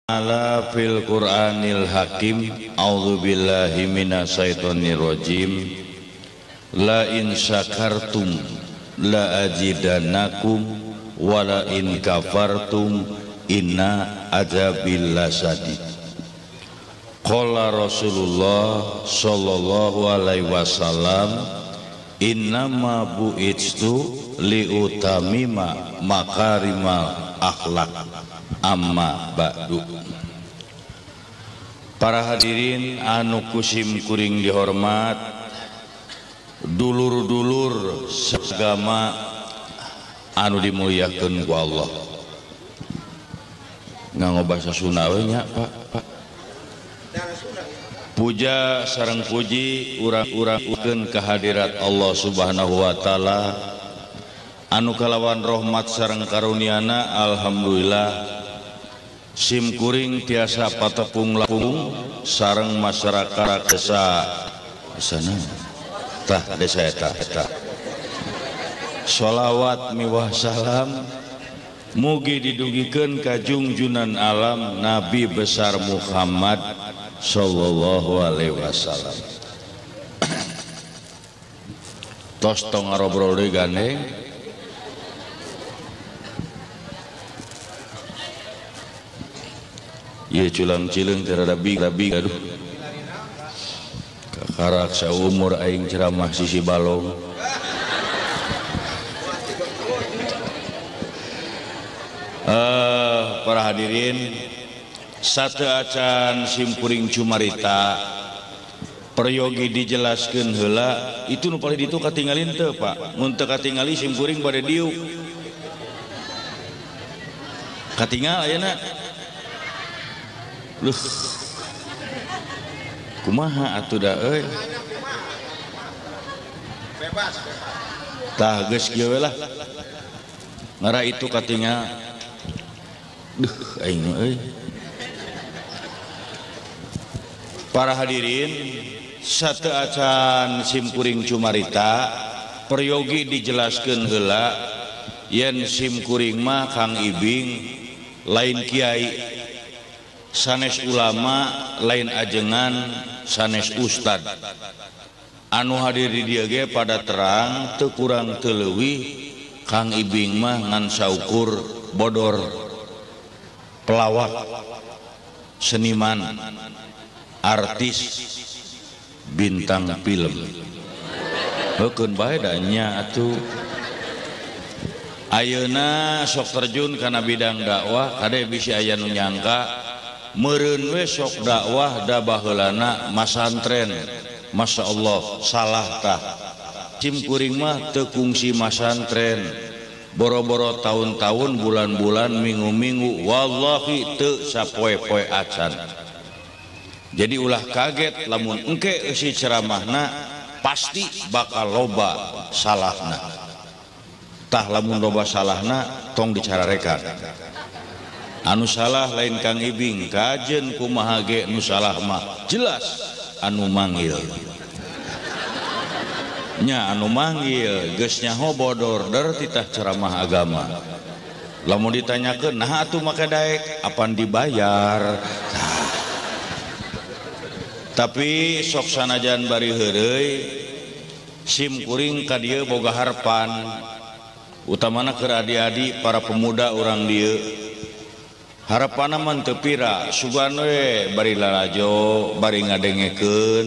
Ala fil Qur'anil Hakim, a'udzubillahi minasyaitonir rajim. La in syakartum la azidannakum wa la in kafartum inna adzabil lasyadid. Qala Rasulullah sallallahu alaihi wasallam, innama bu'itstu liutamima makarimal akhlak. Amma ba'du. Para hadirin anu kusim kuring dihormat, dulur-dulur seagama anu dimuliakeun ku Allah. Nganggo basa Sunda we nya, Pak. Puja sareng puji urang-urangkeun kehadirat Allah Subhanahu wa taala anu kalawan rahmat sareng karuniana, alhamdulillah sim kuring tiasa patepung lapung sareng masyarakat desa sana tah desa eta eta. Sholawat miwah salam mugi didugikeun ka jungjunan alam Nabi besar Muhammad sallallahu alaihi wasallam. Tos tong ngarobrol deui gandeng. Ieu culang cileung teh rada big aduh. Kakarak saumur aing ceramah sisi balong. Para hadirin, satu acan simkuring cumarita peryogi dijelaskeun heula itu nu paling ditu katingalin teu Pak. Mun teu katingali simkuring bade diuk. Katingal ayeuna. Luh, kumaha atuh da euy. Tah geus kieu we lah. Ngara itu katingal. Duh aing euy. Para hadirin, satu acan simkuring cumarita peryogi dijelaskeun heula yen simkuring mah Kang Ibing lain kiai, sanes ulama, lain ajengan, sanes ustad. Anu hadir di dieu ge pada terang teu kurang teu leuwih Kang Ibing mah ngan saukur bodor, pelawak, seniman, artis, bintang film. Heukeun bae da nya atuh. Ayeuna sok terjun kana bidang dakwah, kade bisi aya nu nyangka meureun we sok dakwah da baheulana masantren. Masya Allah, salah tah. Cim kuring mah teu kungsi masantren. Boro-boro tahun-tahun, bulan-bulan, minggu-minggu, wallahi teu sapoe-poe acan. Jadi ulah kaget lamun engke eusi ceramahna pasti bakal loba salahna. Tah lamun loba salahna tong dicararekan. Anu salah lain Kang Ibing, kajen kumaha ge nu salah mah jelas anu manggil. Nya anu manggil geus nyaho bodor der titah ceramah agama. Lamun ditanyakeun nah atuh make daek apan dibayar. Tah. Tapi sok sanajan bari heureuy sim kuring ka dieu boga harepan, utamana keur adi-adi para pemuda urang dieu. Harapanna mah teu pira, sugan we bari lalajo, bari ngadengekeun,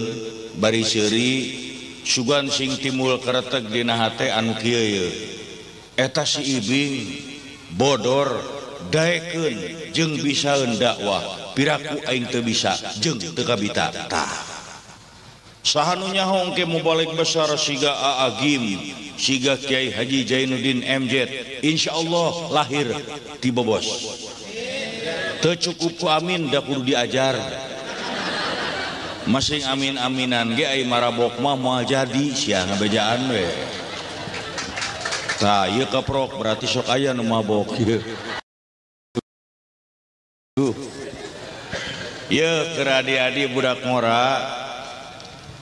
bari seuri, sugan sing timbul kereteg dina hate anu kieu ye. Eta si Ibing bodor daekeun jeung bisaeun dakwah, piraku aing teu bisa jeung teu kabita. Tah. Saha nu nyaho engke mubalig besar siga Aa Gim, siga Kiai Haji Jainuddin MZ, insyaallah lahir ti Bobos. Teu cukup ku amin da kudu diajar. Masing amin-aminan ge ai marabok mah moal jadi sia ngabejaan we. Tah ieu kaprok berarti sok aya nu mabok ieu. Ieu keur adi-adi budak ngora,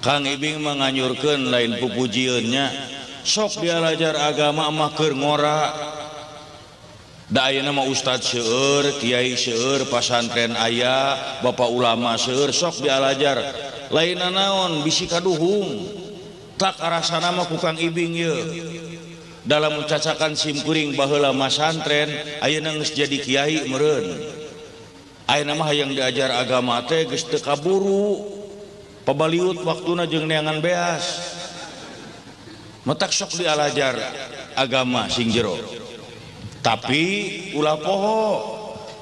Kang Ibing mah nganyurkeun lain pupujieun nya. Sok dialajar agama mah keur ngora. Da ayeuna mah ustad seueur, kiai seueur, pasantren aya, bapak ulama seueur, sok dialajar. Lain naon bisi kaduhung. Tak karasana mah ku Kang Ibing ieu. Dalam cacakan simkuring baheula masantren, ayeuna geus jadi kiai meureun. Ayeuna mah hayang diajar agama teh geus teu kaburu. Pabaliut waktuna jeung neangan beas. Matak sok dialajar agama sing jero. Tapi ulah poho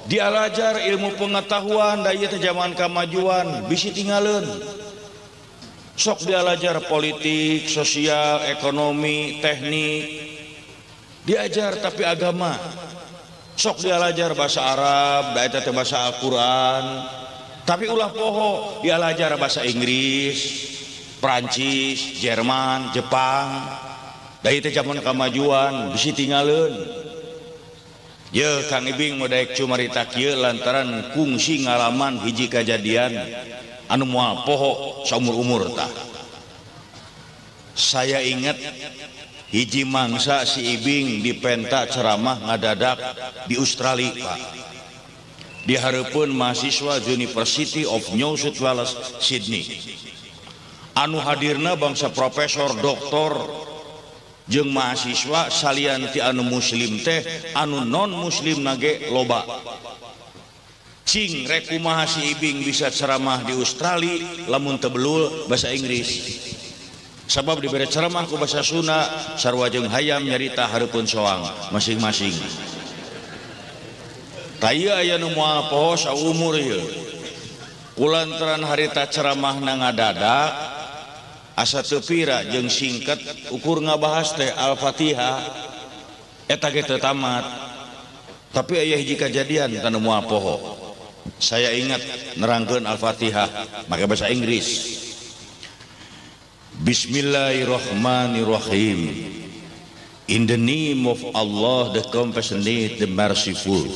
dialajar ilmu pengetahuan da ieu teh zaman kamajuan bisi tinggalin. Sok dialajar politik, sosial, ekonomi, teknik diajar, tapi agama sok dialajar bahasa Arab, da eta teh bahasa Al-Qur'an. Tapi ulah poho dialajar bahasa Inggris, Prancis, Jerman, Jepang. Da ieu teh zaman kamajuan bisi tinggalin. Ye Kang Ibing mau daek cumarita kieu lantaran kungsi ngalaman hiji kajadian anu moal poho saumur-umur tah. Saya ingat hiji mangsa si Ibing dipenta ceramah ngadadak di Australia, Pak. Di hareupeun mahasiswa University of New South Wales, Sydney. Anu hadirna bangsa profesor, doktor jeung mahasiswa salian ti anu muslim teh anu non muslim nage loba. Cing rek kumaha si Ibing bisa ceramah di Australia lamun teu belul bahasa Inggris. Sabab dibere ceramah ku bahasa Sunda sarua jeung hayam nyarita hareupeun soang masing-masing. Tah ieu aya nu moal poho saumur ieu. Kulantaran harita ceramahna ngadadak asa teu pira jeung singkat ukur ngabahas teh Al-Fatihah eta ge teu tamat. Tapi aya hiji kajadian tanu moal poho. Saya ingat nerangkeun Al-Fatihah make bahasa Inggris. Bismillahirrahmanirrahim. In the name of Allah, the compassionate, the merciful.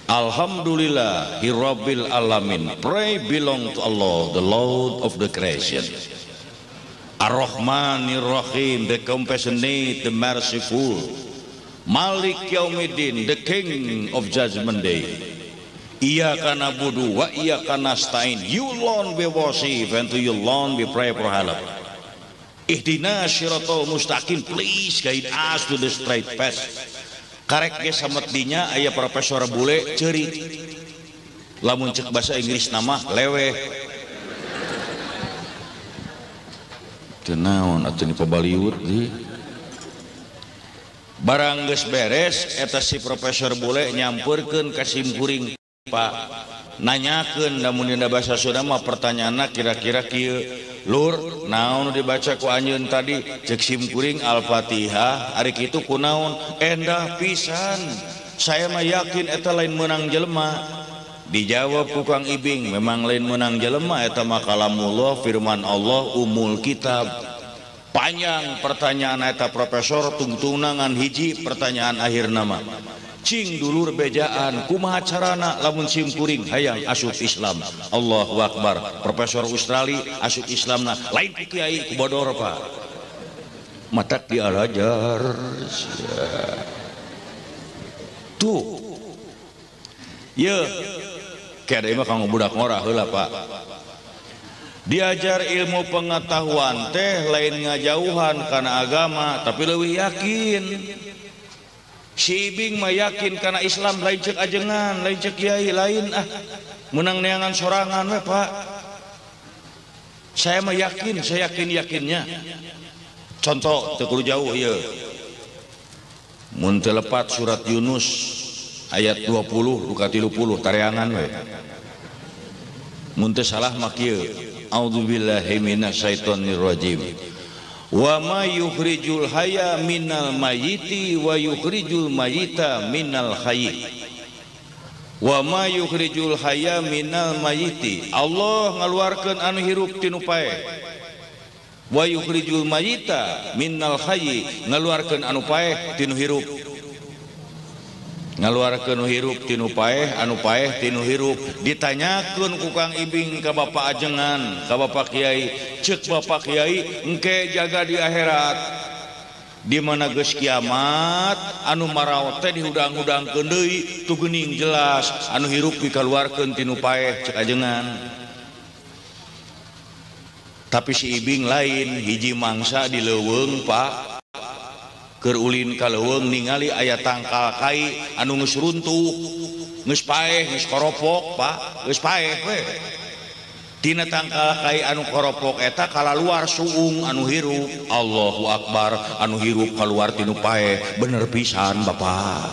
Alhamdulillah, Rabbil alamin. Pray belong to Allah, the Lord of the creation. Ar-Rahmanir Rahim, the compassionate, the merciful. Malik Yaumiddin, the King of Judgment Day. Iyyaka na'budu wa iyyaka nasta'in. You alone we worship and to you alone we pray for help. Ihdinas siratal mustaqim, please guide us to the straight path. Karek ge samet dinya aya profesor bule ceurik. Lamun cek bahasa Inggris nama leweh. Teu naon atuh ni pabaliut deui. Barang geus beres eta si profesor bule nyampeurkeun ka simkuring, Pak. Nanyakeun lamun dina bahasa Sunda mah pertanyaanna kira-kira kieu. Lur, naon dibaca ku anjeun tadi? Cek simkuring Al-Fatihah, ari kitu kunaon? Endah pisan. Saya mah yakin eta lain meunang jelema. Dijawab ku Kang Ibing, memang lain meunang jelema eta mah kalamullah, firman Allah, umul kitab. Panjang pertanyaan eta profesor tungtunangan hiji pertanyaan akhir nama. Cing dulur bejaan kumaha carana lamun simkuring hayang asup Islam. Allahu Akbar. Profesor Australia asup Islamna lain ku kiai ku bodor, Pak. Matak dialajar. Tuh. Ye. Kayak mah kanggo budak ngora heula, Pak. Diajar ilmu pengetahuan teh lain ngajauhan kana agama tapi leuwih yakin. Si Ibing mah yakin karena Islam lain cek ajengan, lain cek kiai, lain ah menang neangan sorangan we, Pak. Saya mah yakin, saya yakin-yakinnya. Contoh teu kudu jauh ieu. Mun teu lepat surat Yunus ayat 20 duka 30 tareangan we. Mun teu salah mah kieu. A'udzubillahi minasyaitonirrajim. Wa ma yukhrijul hayya minal mayyiti wa yukhrijul mayyita minal hayy. Wa ma yukhrijul hayya minal mayyiti. Allah ngaluarkeun anu hirup tinu paeh. Wa yukhrijul mayyita minal hayy, ngaluarkeun anu paeh tinu hirup. Ngaluarkeun nu hirup tinu paeh, anu paeh tinu hirup. Ditanyakeun ku Kang Ibing ka bapak ajengan, ka bapak kiai. Cek bapak kiai engke jaga di akhirat. Di mana geus kiamat anu maraot teh dihudang-hudangkeun deui tu geuning jelas anu hirup dikaluarkeun tinu paeh cek ajengan. Tapi si Ibing lain hiji mangsa di leuweung Pak. Keur ulin ka leuweung ningali aya tangkal kai anu geus runtuh, geus paeh, geus koropok Pak, geus paeh we. Tina tangkal kai anu koropok eta kalaluar suung anu hirup. Allahu Akbar, anu hirup kaluar tinu paeh, bener pisan Bapak.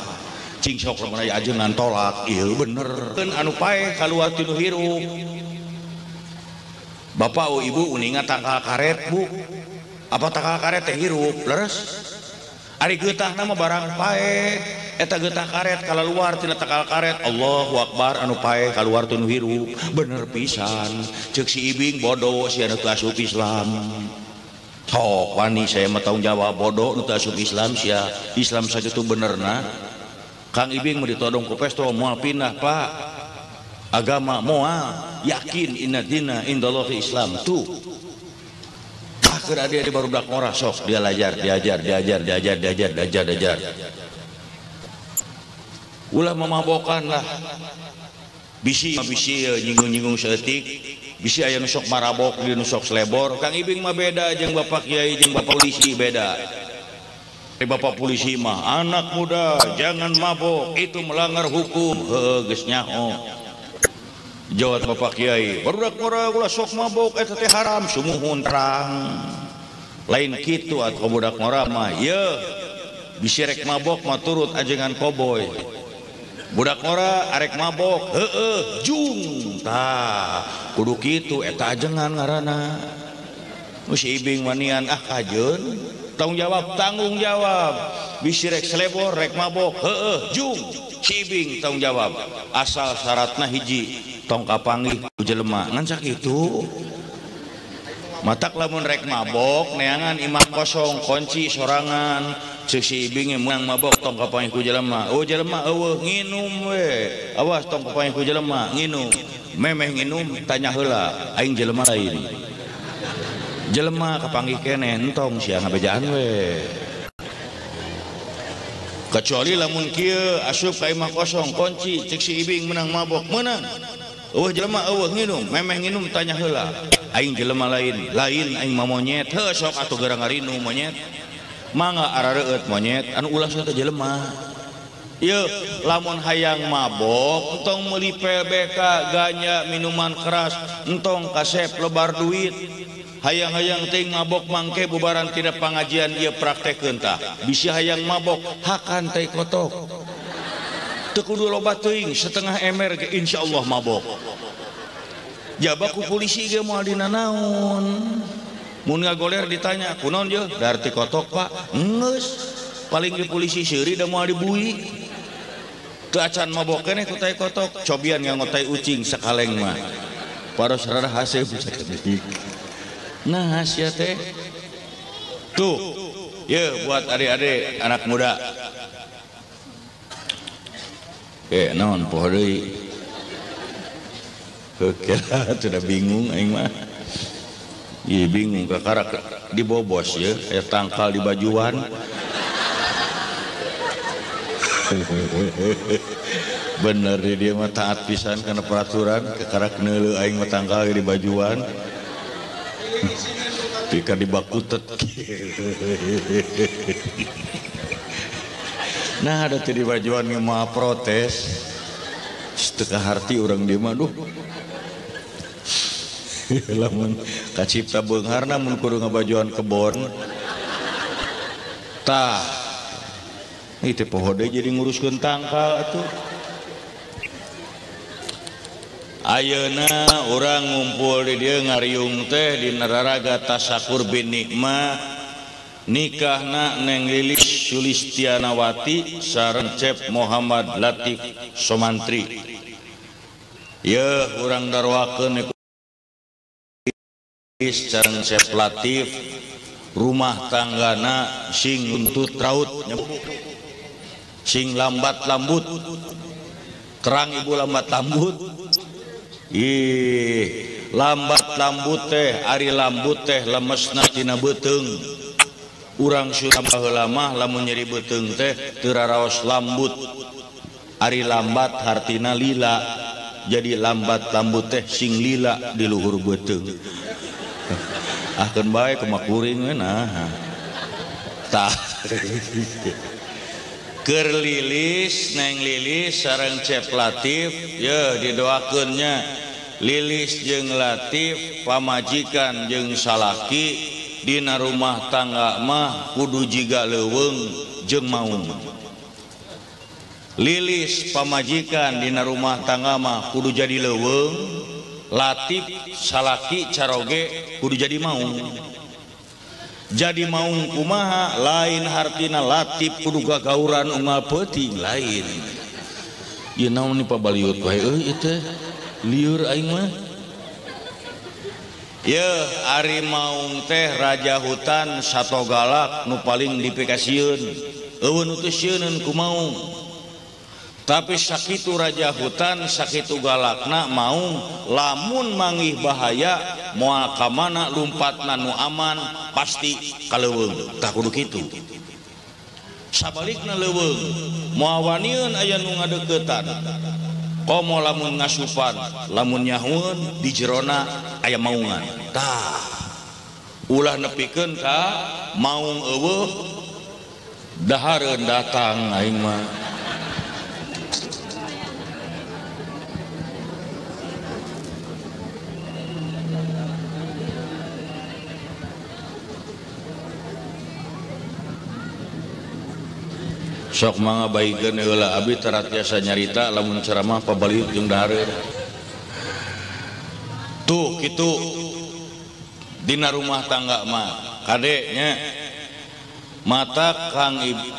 Cing sok lamun aya ajengan tolak, ieu bener. Anu paeh kaluar tinu hirup. Bapak oh ibu uninga tangkal karet bu. Apa tangkal karet teh hirup, leres? Ari getahna mah barang paeh, eta getah karet kalaluar tina tangkal karet. Allahu Akbar, anu paeh kaluar tinu hirup, bener pisan. Ceuk si Ibing bodoh si anu teu asup Islam. Sok wani saya mah tanggung jawab bodoh nu teu asup Islam sia. Islam sakitu benerna. Kang Ibing mah ditodong ku pestol moal pindah Pak. Agama moal yakin inna dina indallahi Islam tuh. Akhir adik-adik baru dak ngora sok dia lajar, diajar, diajar, diajar, diajar, diajar, diajar. Ulah memabokan lah. Bisi bisi nyinggung-nyinggung seetik, bisi aya nu sok marabok, di nu sok selebor. Kang Ibing mah beda jeung Bapak Kiai jeung Bapak polisi beda. Bapak polisi mah anak muda jangan mabok, itu melanggar hukum. Heuh geus nyaho. Jawab Bapak Kiai, barudak ngora ulah sok mabok eta teh haram, sumuhun terang. Lain kitu atuh budak ngora mah, yeuh bisi rek mabok mah turut ajengan koboy. Budak ngora arek mabok, heueuh jung tah, kudu kitu eta ajengan ngaranna. Si Ibing manian ah kajeun, tanggung jawab, tanggung jawab. Bisi rek selebor rek mabok, heueuh jung. Si Ibing tanggung jawab. Asal syaratna hiji, tong kapanggih ku jelema ngan sakitu. Matak lamun rek mabok neangan imah kosong kunci sorangan. Ceuk si Ibing meunang mabok tong kapanggih ku jelema. Oh jelema eueuh nginum we. Awas tong kapanggih ku jelema nginum. Memeh nginum tanya heula aing jelema lain. Jelema kapanggih keneh entong sia ngabejaan we. Kecuali lamun kieu asup ka imah kosong kunci ceuk si Ibing meunang mabok meunang. Eueuh jelema eueuh nginum, memeh nginum tanya heula. Aing jelema lain, lain aing mah monyet. Heuh sok atuh gara ngarinu monyet. Mangga arareueut monyet anu ulah teh jelema. Ieu lamun hayang mabok entong meuli PBK ganja minuman keras, entong kasep lebar duit. Hayang-hayang teuing mabok mangke bubaran tina pangajian ieu praktekeun tah. Bisi hayang mabok hakan teh kotok. Teu kudu loba teuing setengah ember ge insyaallah mabok. Jaba ku polisi ge moal dina naon. Mun ngagoler ditanya, "Kunaon jeung?" "Dar ti kotok, Pak." Geus. Paling di polisi seuri da moal dibui. Teu acan mabok keneh ku tai kotok, cobian nganggo tai ucing sakaleng mah. Paros rada haseup sakedik. Nah, sia teh. Tuh. Ye buat adik-adik anak muda. Naon poho deui. Oke lah, sudah bingung aing mah. Ieu bingung kakarak dibobos ya, aya tangkal di bajuan. Bener dia mah taat pisan kana peraturan, kakarak neuleuh aing mah tangkal di bajuan. Pika dibakutet. Nah, ada tadi bajuan mah protes. Setengah harti orang dia mah duh. Lamun kacipta beungharna mun kudu ngabajuan kebon. Tah. Ieu teh poho deui jadi nguruskeun tangkal atuh. Ayeuna urang ngumpul di dieu ngariung teh dina raraga tasakur bin nikmah nikahna Neng Lilis Sulistianawati sareng Cep Muhammad Latif Somantri. Yeuh urang darwakeun sareng Cep Latif rumah tanggana sing untut raut sing lambat lambut terang ibu lambat lambut. Ih lambat lambut teh ari lambut teh lemesna tina beuteung Urang Sunda baheula mah lamun nyeri beuteung teh teu raraos lambut. Ari lambat hartina lila. Jadi lambat lambut teh sing lila di luhur beuteung. Ah keun bae kumaha kuring we nah. Tah. Keur Lilis Neng Lilis sareng Cep Latif yeuh didoakeun nya. Lilis jeung Latif pamajikan jeung salaki dina rumah tangga mah kudu jiga leuweung jeung maung. Lilis pamajikan dina rumah tangga mah kudu jadi leuweung, Latif salaki caroge kudu jadi maung. Jadi maung kumaha lain hartina Latif kudu gagauran unggal peuting lain. Ieu naon ni pabaliut wae euy ieu teh lieur aing mah. Yeuh ari maung teh raja hutan sato galak nu paling dipikasieun. Eueuh nu teu sieuneun ku maung. Tapi sakitu raja hutan sakitu galakna maung lamun manggih bahaya moal ka mana lumpatna nu aman pasti ka leuweung. Tah kudu kitu. Sabalikna leuweung moal waniun aya nu ngadeuketan. Komo lamun ngasupan lamun nyahueun di jerona aya maungan. Tah ulah nepikeun ka maung eueuh dahareun datang aing mah. Sok mangga baikeun heula abi tara tiasa nyarita lamun ceramah pabaliut jeung dahareun. Tuh kitu dina rumah tangga mah kade nya mata Kang Ibu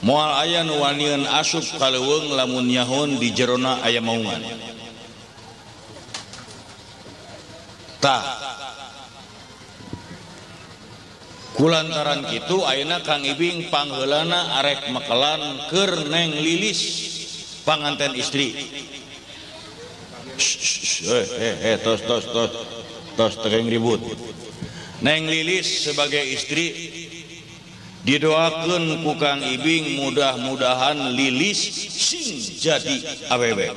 moal aya nu wanian asup ka leuweung lamun nyahun di jerona aya maungan. Tah kulantaran kitu ayeuna Kang Ibing pangheulana arek mekelan keur Neng Lilis panganten istri. Tos tos tos tos teu ribut. Neng Lilis sebagai istri didoakeun ku Kang Ibing mudah-mudahan Lilis sing jadi awewe.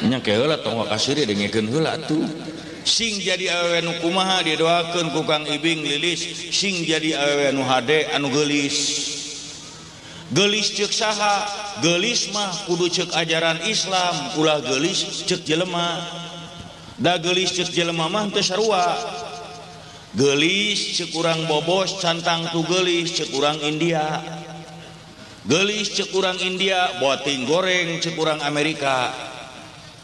Nya ke heula tong wakasiri dengekeun heula atuh. Sing jadi awewe nu kumaha didoakeun ku Kang Ibing Lilis sing jadi awewe nu hade anu geulis. Geulis ceuk saha? Geulis mah kudu ceuk ajaran Islam, ulah geulis ceuk jelema. Da geulis ceuk jelema mah teu sarua. Geulis ceuk urang bobos cantang tu geulis ceuk urang India. Geulis ceuk urang India boting goreng ceuk urang Amerika.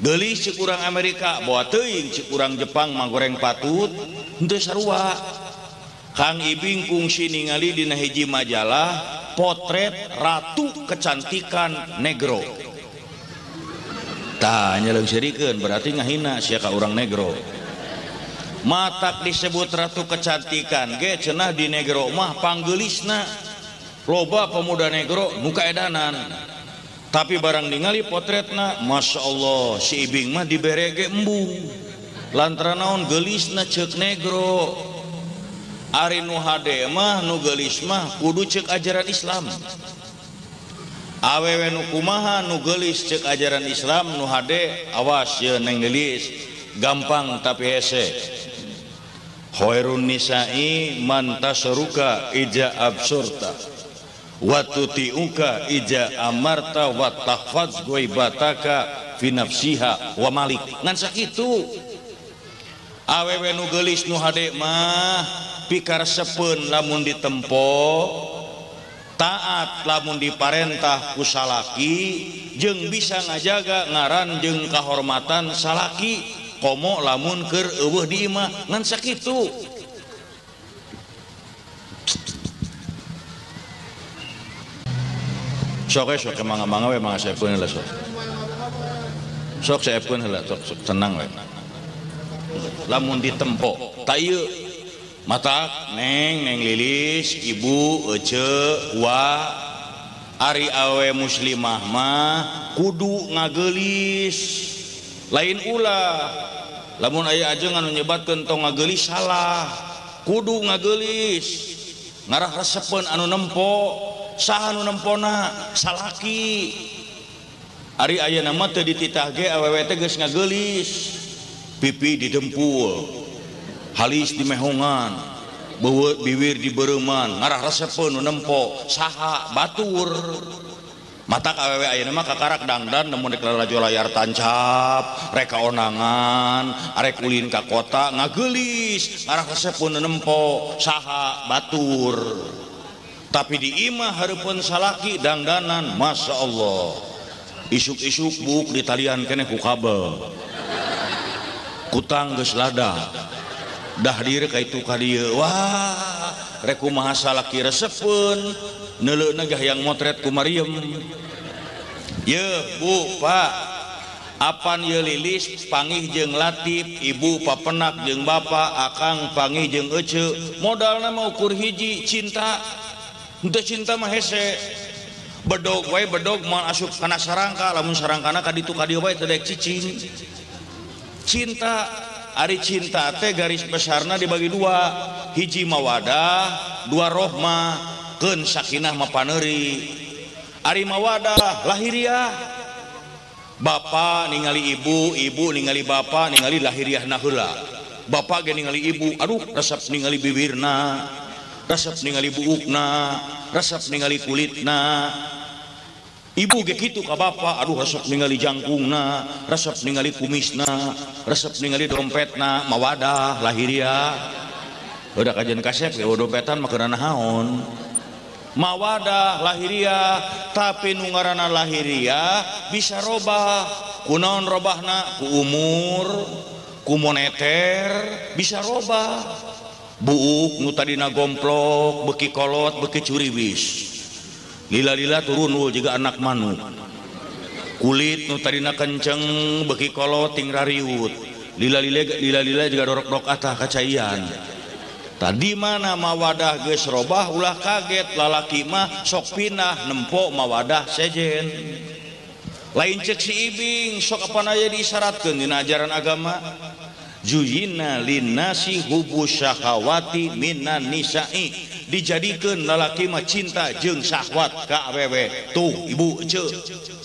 Geulis ceuk urang Amerika bawa teuing ceuk urang Jepang mah goreng patut henteu sarua. Kang Ibing kungsi ningali dina hiji majalah potret ratu kecantikan negro. Tah nyeleungseurikeun berarti ngahina sia ka urang negro. Matak disebut ratu kecantikan ge cenah di negro mah panggeulisna. Loba pemuda negro nu kaedanan. Tapi barang ningali potretna Masya Allah si Ibing mah dibere ge embung. Lantaran naon geulisna ceuk negro. Ari nu hade mah nu geulis mah kudu ceuk ajaran Islam. Awewe nu kumaha nu geulis ceuk ajaran Islam nu hade awas ye Neng Lilis gampang tapi hese. Khairun nisa'i man tasruka ija absurta wa tuti'uka ija amarta wa tahfaz ghaibataka fi nafsiha wa malik. Ngan sakitu awewe nu geulis nu hade mah pikaresepeun lamun ditempo, taat lamun diparentah ku salaki, jeung bisa ngajaga ngaran jeung kahormatan salaki komo lamun keur eueuh di imah. Ngan sakitu sok sok mangga-mangga we mangga saepkeun heula sok. Sok saepkeun heula sok, sok tenang we. Lamun ditempo ta ieu matak Neng Neng Lilis ibu ece wa ari awe muslimah mah kudu ngageulis lain ulah. Lamun aya ajengan anu nyebatkeun tong ngageulis salah. Kudu ngageulis. Ngarah resepeun anu nempo, saha anu nempona? Salaki. Ari ayeuna mah teu dititah ge awewe teh geus ngageulis. Pipi didempul, halis dimehongan, beuweut biwir dibereuman, ngarah resepeun nu nempo, saha? Batur. Matak awewe ayeuna mah kakarak dangdan namun rek lalajo layar tancap, rek kaonangan, arek ulin ka kota ngageulis, ngarah resepeun nu nempo, saha? Batur. Tapi di imah hareupeun salaki dangdanan, Masya Allah. Isuk-isuk buuk di talian keneh ku kabel. Kutang geus lada. Dah diri ka itu ka dieu. Wah, rek kumaha salaki resepeun, neuleuna gah yang motret ku Mariam. Yeuh, Bu, Pak. Apan yeuh lilis pangih jeung Latif, ibu papenak jeung bapak, akang pangih jeung eceu. Modalna mah ukur hiji, cinta. Henteu cinta mah hese. Bedog wae bedog moal asup kana sarangka, lamun sarangkana ka ditu ka dieu wae teu daek cicing. Cinta, ari cinta teh garis besarna dibagi dua, hiji mawadah, dua rohmah, keun sakinah mah paneuri. Ari mawadah lahiriah. Bapak ningali ibu, ibu ningali bapak, ningali lahiriahna heula. Bapak ge ningali ibu, aduh resep ningali bibirna, resep ningali buukna, resep ningali kulitna. Ibu ge kitu ka bapak, aduh resep ningali jangkungna, resep ningali kumisna, resep ningali dompetna, mawadah lahiriah. Udah kajian kasep ge dompetan mah keuna naon. Mawadah lahiriah, tapi nu ngaranna lahiriah bisa robah. Kunaon robahna? Ku umur, ku moneter bisa robah. Buuk nu tadina gomplok, beuki kolot, beuki curiwis. Lila-lila turun wul juga anak manuk. Kulit nu tadina kenceng beuki kolot ting rariut. Lila-lila juga dorok-dorok atah kacaian. Tadi mana mawadah geus robah ulah kaget, lalaki mah sok pinah nempo mawadah sejen. Lain cek si Ibing sok apan aya diisyaratkeun dina ajaran agama. Juyina linnasi hubbu syahawati minan nisa'i. Dijadikeun lalaki mah cinta jeung syahwat ka awewe. Tuh ibu ece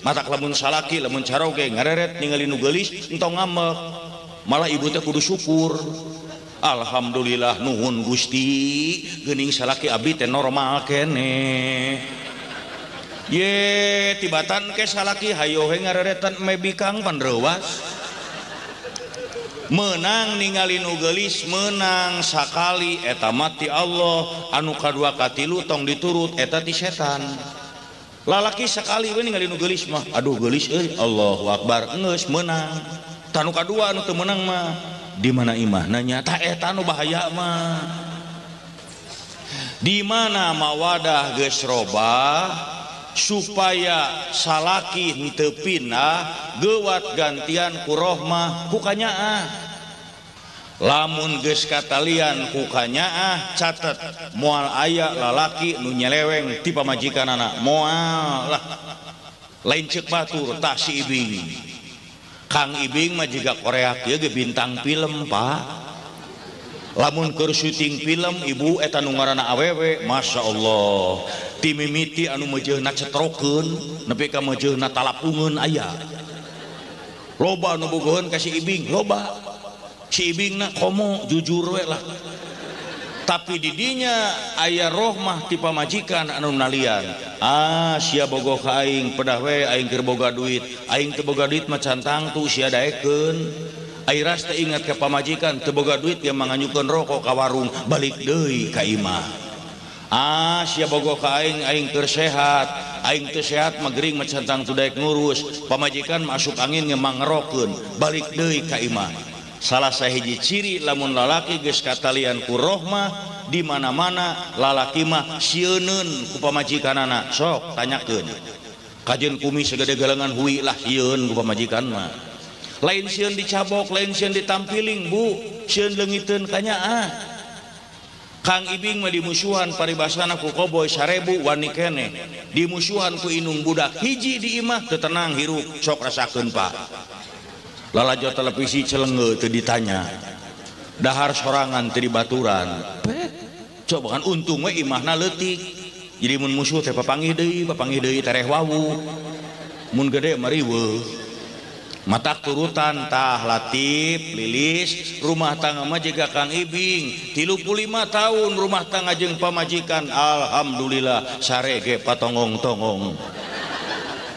matak lamun salaki lamun caroge ngareret ningali nu geulis entong ngambek, malah ibu teh kudu syukur. Alhamdulillah nuhun Gusti geuning salaki abdi teh normal keneh. Ye tibatan ke salaki hayo he ngareretan mebikang pan reuwas. Menang ningali nu geulis menang sakali eta mah ti Allah, anu kadua katilu tong diturut eta ti setan. Lalaki sakali we ningali nu geulis mah aduh geulis euy Allahu akbar geus meunang. Tah nu kadua anu teu meunang mah di mana imahna nya tah eta nu bahaya mah. Di mana mawadah geus robah supaya salaki henteu pindah geuwat gantian ku rohmah ku kanyaah. Lamun geus katalian ku kanyaah catet moal aya lalaki nu nyeleweng ti pamajikanana, moal lah. Lain ceuk batur tah si Ibing. Kang Ibing mah jiga Korea kieu ge bintang film, Pak. Lamun keur syuting film ibu eta nu ngaranna awewe, Masya Allah. Ti mimiti anu meujeuhna cetrokeun nepi ka meujeuhna talapungeun aya. Loba anu bogoheun ka si Ibing, loba. Si Ibingna komo jujur we lah. Tapi didinya aya rohmah ti pamajikan anu nalian. Ah, sia bogoh ka aing, pedah we aing keur boga duit. Aing teu boga duit mah can tangtu sia daekeun. Airas teh ingat ka pamajikan teu boga duit dia manganyukeun rokok ka warung, balik deui ka imah. Ah, sia bogoh ka aing, aing keur sehat. Aing teu sehat mah gering mah can tangtu daek ngurus. Pamajikan masuk angin ge mangerokeun, balik deui ka imah. Salah sahiji ciri lamun lalaki geus katalian ku rohmah di mana-mana lalaki mah sieuneun ku pamajikanana. Sok tanyakeun. Kajeun kumis sagede galengan hui lah sieun ku pamajikan mah. Lain sieun dicabok, lain sieun ditampiling, Bu. Sieun leungiteun kanyaah. Kang Ibing mah dimusuhan paribasana ku koboy 1000 wani keneh. Dimusuhan ku inung budak hiji di imah teu tenang hirup, sok rasakeun Pak. Lalajo televisi celenge teu ditanya. Dahar sorangan teu dibaturan. Coba kan untung we imahna leutik. Jadi mun musuh teh papanggih deui tereh wawu. Mun gede mah riweuh. Matak turutan tah Latif Lilis rumah tangga mah jiga Kang Ibing 35 tahun rumah tangga jeung pamajikan alhamdulillah sarege patongong-tongong.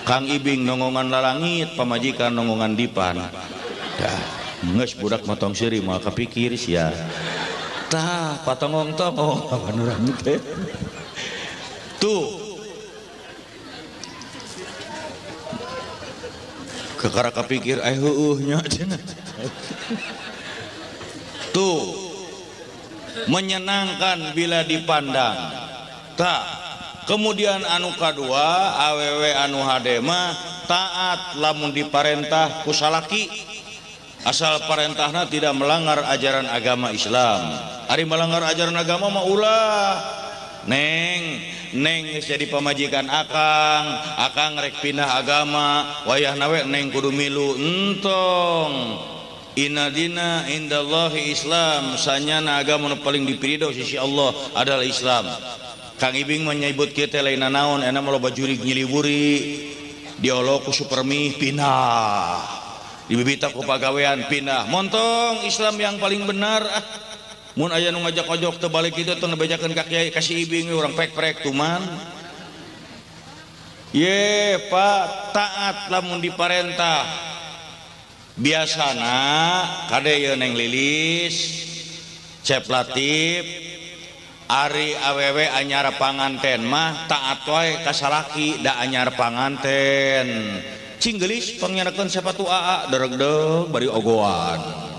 Kang Ibing nongongan lalangit pamajikan nongongan dipan. Dah geus budak mah tong seuri moal kapikir sia. Tah patongong-tongong apa urang teh. Tuh kekara kapikir eh heueuh nya cenah. Tuh menyenangkan bila dipandang. Tah kemudian anu kadua awewe anu hade mah taat lamun diparentah ku salaki asal parentahna tidak melanggar ajaran agama Islam. Ari melanggar ajaran agama mah ulah. Neng, neng geus jadi pamajikan akang, akang rek pindah agama, wayahna we neng kudu milu entong. Inna dina indallahi Islam, sanyana agama nu paling dipirido sisi Allah adalah Islam. Kang Ibing menyebut kieu teh lain naon, enak mah loba jurig nyiliwuri, diolok ku supermi pindah, dibibita ku pagawean pindah. Montong Islam yang paling benar ah. Mun aya nu ngajak ojok teu balik kitu teu ngebejakeun ka kiai ka si Ibing urang prek-prek tuman. Ye Pak, taat lamun diparentah. Biasana kade ye Neng Lilis, Cep Latif, ari awewe anyar panganten mah taat wae ka salaki da anyar panganten. Cing geulis pangyanakeun sepatu aa deregdeg bari ogoan.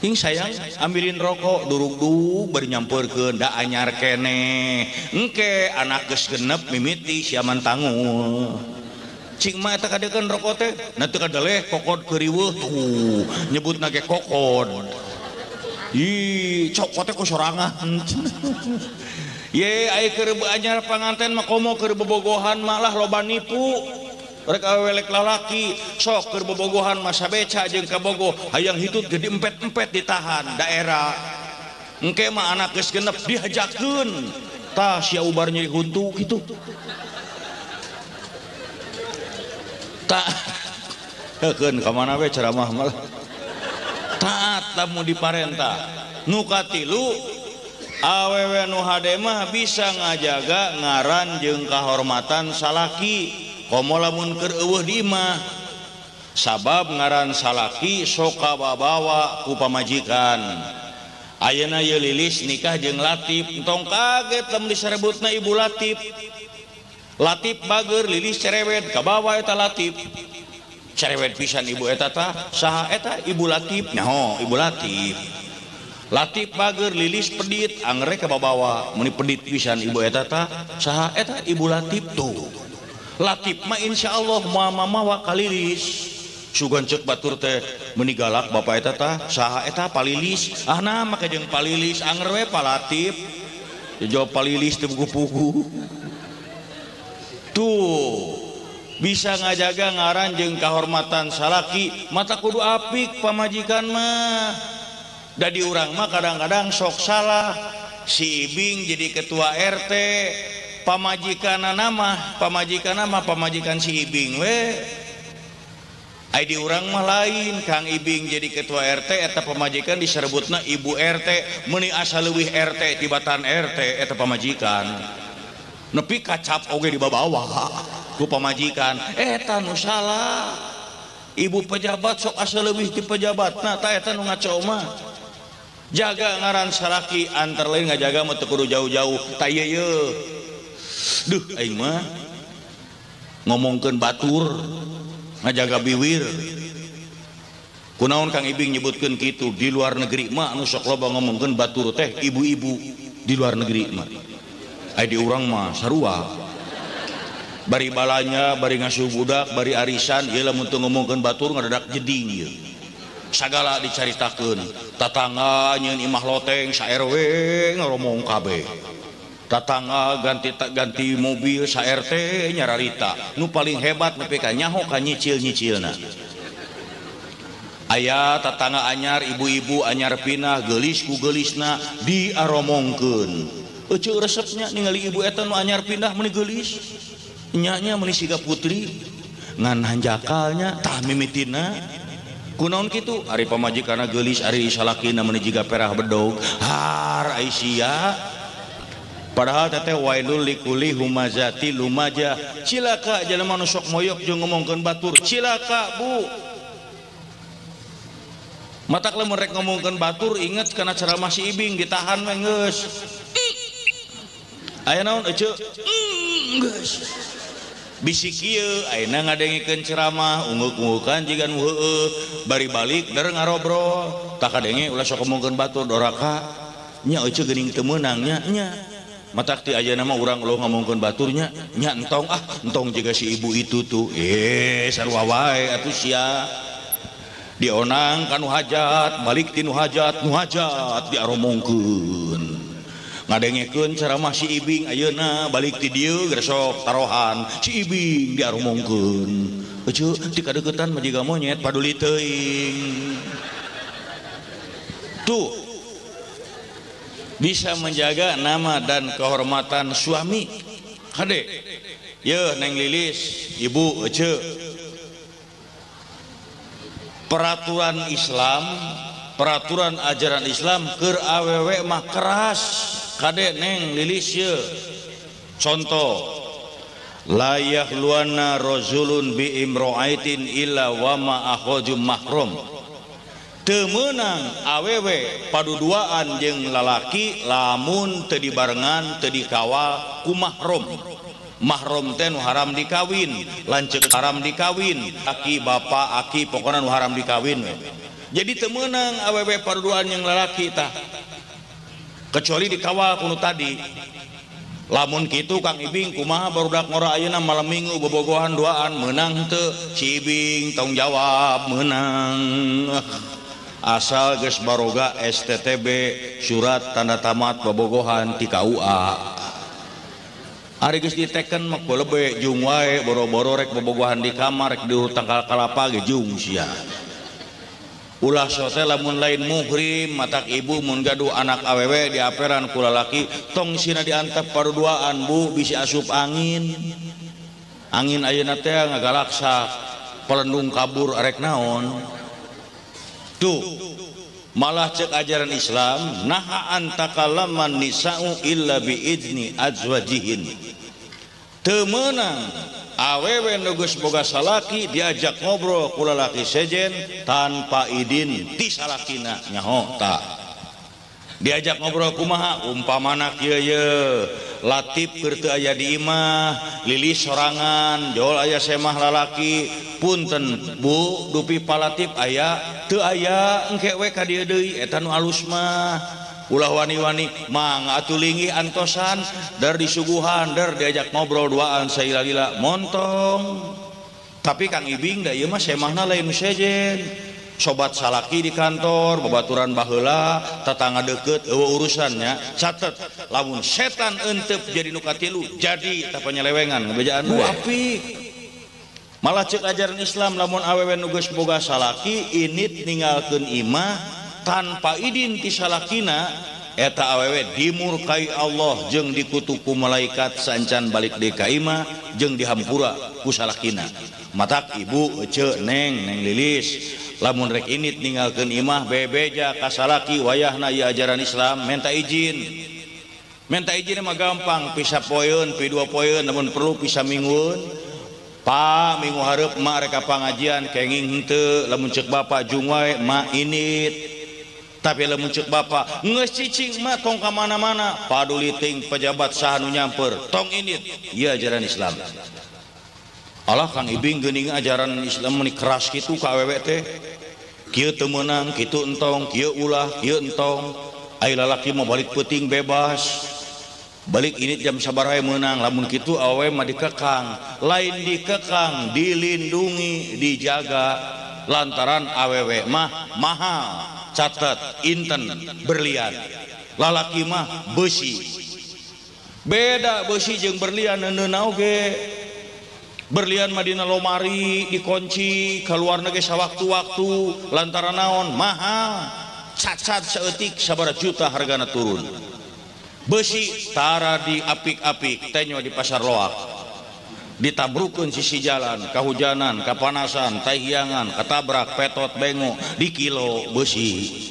Ing sayang ambilin rokok durugdug bari nyampeurkeun da anyar keneh. Engke anak geus genep mimiti siaman tangul. Cing mah eta kadekeun rokok teh na teu kadeleh kokod keuriweuh tuh nyebutna ge kokod. Ih, cokot teh ku sorangan. Ye ai keur anyar panganten mah komo keur bobogohan malah loba nipu. Rek awelek lalaki sok keur bobogohan mah sabeca jeung kabogoh hayang hitut jadi empet-empet ditahan daerah. Engke mah anak geus genep dihajakeun. Tah sia ubar nyeri huntu kitu. Tak heukeun ka mana we ceramah malah. Taat lamun diparentah. Nu katilu awewe nu hade mah bisa ngajaga ngaran jeung kahormatan salaki. Komo lamun keur eueuh di imah. Sabab ngaran salaki sok kababawa ku pamajikan. Ayeuna ye Lilis nikah jeung Latif, entong kaget lamun disarebutna Ibu Latif. Latif bager, Lilis cerewet, kabawa eta Latif. Cerewet pisan ibu eta tah, saha eta Ibu Latif? Nyaho, Ibu Latif. Latif bager, Lilis pedit, angere kababawa. Meni pedit pisan ibu eta tah, saha eta Ibu Latif tuh. Latif mah insyaallah moal mamawa ka Lilis. Sugan ceuk batur teh meuni galak bapak eta tah, saha eta Palilis? Ah nah make jeung Palilis anger we Pa Latif. Jawab Palilis teu pugu-pugu. Tuh bisa ngajaga ngaran jeung kahormatan salaki mata kudu apik pamajikan mah. Da di urang mah kadang-kadang sok salah. Si Ibing jadi ketua RT, pamajikanna mah pamajikan si Ibing we. Ai di urang mah lain, Kang Ibing jadi ketua RT eta pamajikan diserebutna ibu RT, meuni asa leuwih RT tibatan RT eta pamajikan. Nepi kacap oge dibabawa ku pamajikan eta nu salah. Ibu pejabat sok asa leuwih ti pejabatna ta eta nu ngaco mah. Jaga ngaran salaki antar lain ngajaga mah teu kudu jauh-jauh ta ieu ye. Duh aing mah ngomongkeun batur ngajaga biwir. Kunaon Kang Ibing nyebutkeun kitu di luar negeri mah anu sok loba ngomongkeun batur teh ibu-ibu di luar negeri mah. Ai di urang mah sarua. Bari balanya, bari ngasuh budak, bari arisan, ieu lamun teu ngomongkeun batur ngadadak jeding ieu. Sagala dicaritakeun, tatangga nyieun imah loteng sa RW ngoromong kabeh. Tatangga ganti mobil sa RT nyararita. Nu paling hebat nepi ka nyaho ka nyicil-nyicilna. Aya tatangga anyar ibu-ibu anyar pinah geulis ku geulisna diaromongkeun. Euceu resepnya ningali ibu eta nu anyar pindah meuni geulis. Nya-nya meuni siga putri ngan hanjakalnya tah mimitina. Kunaon kitu? Ari pamajikanna geulis ari salakina meuni jiga perah bedog. Har ai sia. Padahal teteh wailul likuli humazati lumajah. Cilaka jelema nu sok moyok jeung ngomongkeun batur. Cilaka bu. Matak lamun rek ngomongkeun batur inget kana ceramah si Ibing ditahan we geus. Aya naon eceu? Geus. Bisi kieu ayeuna ngadengikeun ceramah ungeuk-ungukan jiga nu heueuh bari balik der ngarobrol. Tah kadenge ulah sok ngomongkeun batur doraka. Nya eceu geuning teu meunang nya nya. Matak ti ayeuna mah urang ulah ngomongkeun baturnya nya entong ah entong jiga si ibu itu tuh. Sarua wae atuh sia. Dionang kanu hajat balik ti nu hajat nu hajat diaromongkeun ngadengekeun ceramah si Ibing ayeuna balik ti dieu gresok tarohan si Ibing diaromongkeun euceu ti kadeuketan mah jiga monyet paduli teuing. Tuh bisa menjaga nama dan kehormatan suami. Kade yeuh Neng Lilis ibu euceu peraturan Islam, peraturan ajaran Islam keur awewe mah keras. Kade Neng Lilis ye. Contoh la yahluana rajulun bi imra'atin illa wa ma akhajum mahrum. Teu meunang awewe paduduaan jeung lalaki lamun teu dibarengan teu dikawal ku mahrum. Mahrum teh nu haram dikawin, lanceuk haram dikawin, aki bapak aki pokona nu haram dikawin we. Jadi teu meunang awewe paduduaan jeung lalaki tah. Kecuali dikawal ku nu tadi. Lamun kitu Kang Ibing kumaha barudak ngora ayeuna malam minggu bobogohan duaan meunang teu? Si Ibing tong jawab meunang. Asal geus baroga STTB surat tanda tamat bobogohan ti KUA. Ari geus diteken mah lebe jung wae boro-boro rek bobogohan di kamar rek diurut tangkal kalapa ge jung sia. Ulah sote lamun lain muhrim matak ibu mun gaduh anak awewe diaperan ku lalaki tong sina diantep paduduaan bu bisi asup angin. Angin ayeuna teh ngagalaksak pelendung kabur arek naon. Tuh malah cek ajaran Islam naha antakalaman nisa'u illa biizni azwajihin. Teu meunang awewe nu geus boga salaki diajak ngobrol ku lalaki sejen tanpa idin ti salakina nyaho ta. Diajak ngobrol kumaha umpamana kieu ye Latif keur teu aya di imah Lilis sorangan jol aya semah lalaki punten bu dupi palatif aya teu aya engke we ka dieu deui eta nu alus mah ulah wani-wani mangga atuh linggih antosan der disuguhan der diajak ngobrol duaan saila-lila montong. Tapi Kang Ibing da ieu mah semahna lain nu sejen sobat salaki di kantor babaturan baheula tetangga deket eueuh urusannya catet lamun setan entep jadi nu katilu jadi tah panyelewengan ngabejaan bu apik. Malah cek ajaran Islam lamun awewe nu geus boga salaki init ninggalkeun imah tanpa idin ti salakina eta awewe dimurkai Allah jeung dikutuk ku malaikat saencan balik deui ka imah jeung dihampura ku salakina. Matak ibu ece neng neng Lilis lamun rek init ninggalkeun imah bebeja ka salaki wayahna ieu ajaran Islam minta izin. Minta izin mah gampang pisa poeun pi dua poeun lamun perlu pisa minggueun. Pak minggu hareup mak rek ka pangajian kenging henteu lamun ceuk bapak jung wae mak init. Tapi lamun ceuk bapak geus cicing mah tong ka mana-mana paduli ting pejabat saha nu nyamper tong init ieu ajaran Islam. Allah Kang Ibing geuning ajaran Islam meuni keras kitu ka awewe teh. Kieu teu meunang kitu entong kieu ulah kieu entong ai lalaki mah balik peuting bebas. Balik ini jam sabaraha meunang lamun kitu awewe mah dikekang lain dikekang dilindungi dijaga lantaran awewe mah mahal catet inten berlian lalaki mah besi beda besi jeung berlian neuneuh oge. Berlian Madinah lomari dikunci keluar ge sawaktu-waktu lantaran naon mahal cacat saeutik sabaraha juta hargana turun. Besi tara di apik-apik tenyo di pasar loak ditabrukeun sisi jalan kahujanan kapanasan tahiangan katabrak petot bengo di kilo besi.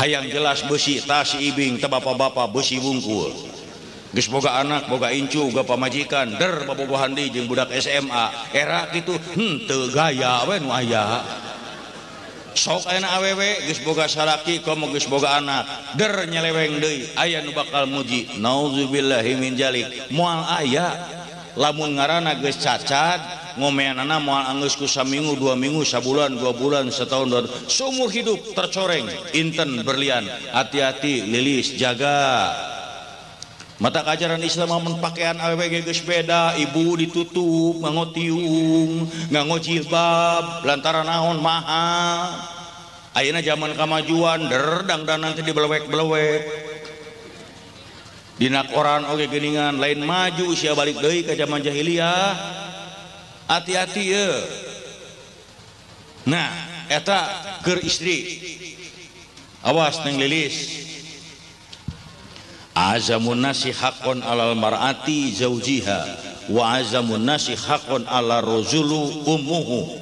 Hayang jelas besi tas ibing teh bapak-bapak besi bungkul. Geus boga anak, boga incu, boga pamajikan, der babogohan deui jeung budak SMA. Era kitu henteu gaya we nu aya. Sok ayeuna awewe geus boga salaki komo geus boga anak, der nyeleweng deui aya nu bakal muji. Nauzubillahi min jalik. Moal aya lamun ngaranna geus cacat, ngomeanana moal anggeus ku saminggu, 2 minggu, sabulan, 2 bulan, setahun, 2, seumur hidup tercoreng inten berlian. Hati-hati lilis jaga. Mata ajaran Islam mun pakaian awewe geus beda, ibu ditutup, nganggo tiung, nganggo jilbab, lantaran naon mahal. Ayeuna zaman kamajuan, der dangdanan teh dibelewek-belewek. Dina koran oge geuningan, lain maju sia balik deui ka zaman jahiliyah. Hati-hati ye. Nah, eta keur istri. Awas neng lilis. Azamun nasi haqqon alal mar'ati zaujiha wa azamun nasi haqqon ala rajulu ummuhu.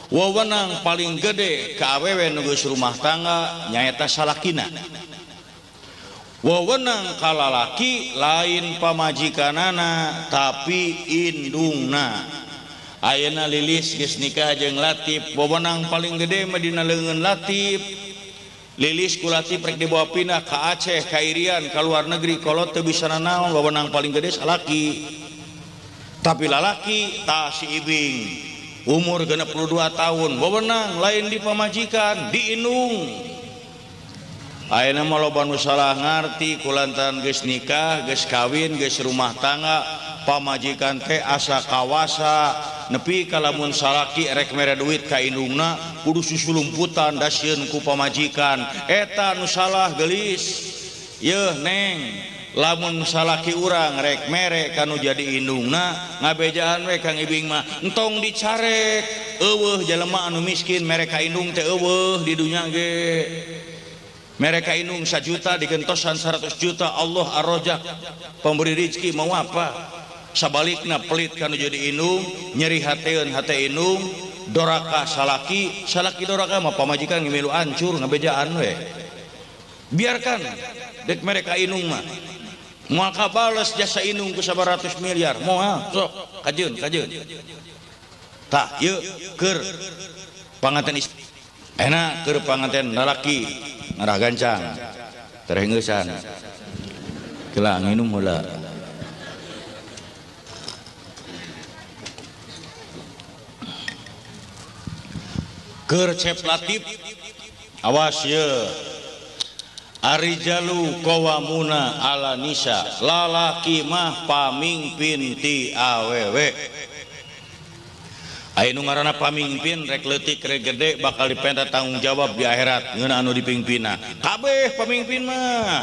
Wewenang paling gede ka awewe nu geus rumah tangga nyaeta salakina. Wewenang ka lalaki lain pamajikanana tapi indungna. Ayeuna lilis geus nikah jeung Latif, wewenang paling gede mah dina leungeun Latif. Lilis ku Latif rek dibawa pindah ke Aceh, ke Irian, ke luar negeri, kalau teu bisa nanaon, wewenang paling gede salaki. Tapi lalaki tah si Ibing umur 62 tahun, wewenang lain di pamajikan, di indung. Ayeuna mah loba nu salah ngarti kulantaran geus nikah, geus kawin, geus rumah tangga, pamajikan teh asa kawasa nepi ka lamun salaki rek mere duit ka indungna kudu susulumputan dasieun ku pamajikan. Eta nu salah geulis. Yeuh neng, lamun salaki urang rek mere kanu jadi indungna ngabejaan we Kang Ibing mah entong dicarek. Eueuh jelema anu miskin mere ka indung teh eueuh di dunya ge. Mereka indung 1 juta digentosan 100 juta, Allah ar-Razak pemberi rezeki mau apa. Sabalikna pelit kanu jadi indung, nyeri hateun hate indung, doraka salaki, salaki doraka mah pamajikan ngimilu ancur ngabejaan we. Biarkan dek mereka indung mah. Moal kabales jasa indung ku 100 miliar, moal sok kajeun kajeun. Tah ieu keur panganten istri. Enak keur panganten lalaki ngarah gancang terengeusan. Kela nginum heula. Keur Cep Latif awas ye. Arijalu qawamuna ala nisa, lalaki mah pamingpin ti awewe. Aya nu ngaranna pamingpin rek leutik rek gede bakal dipenta tanggung jawab di akhirat ngeunah anu dipingpinna. Kabeh pamingpin mah.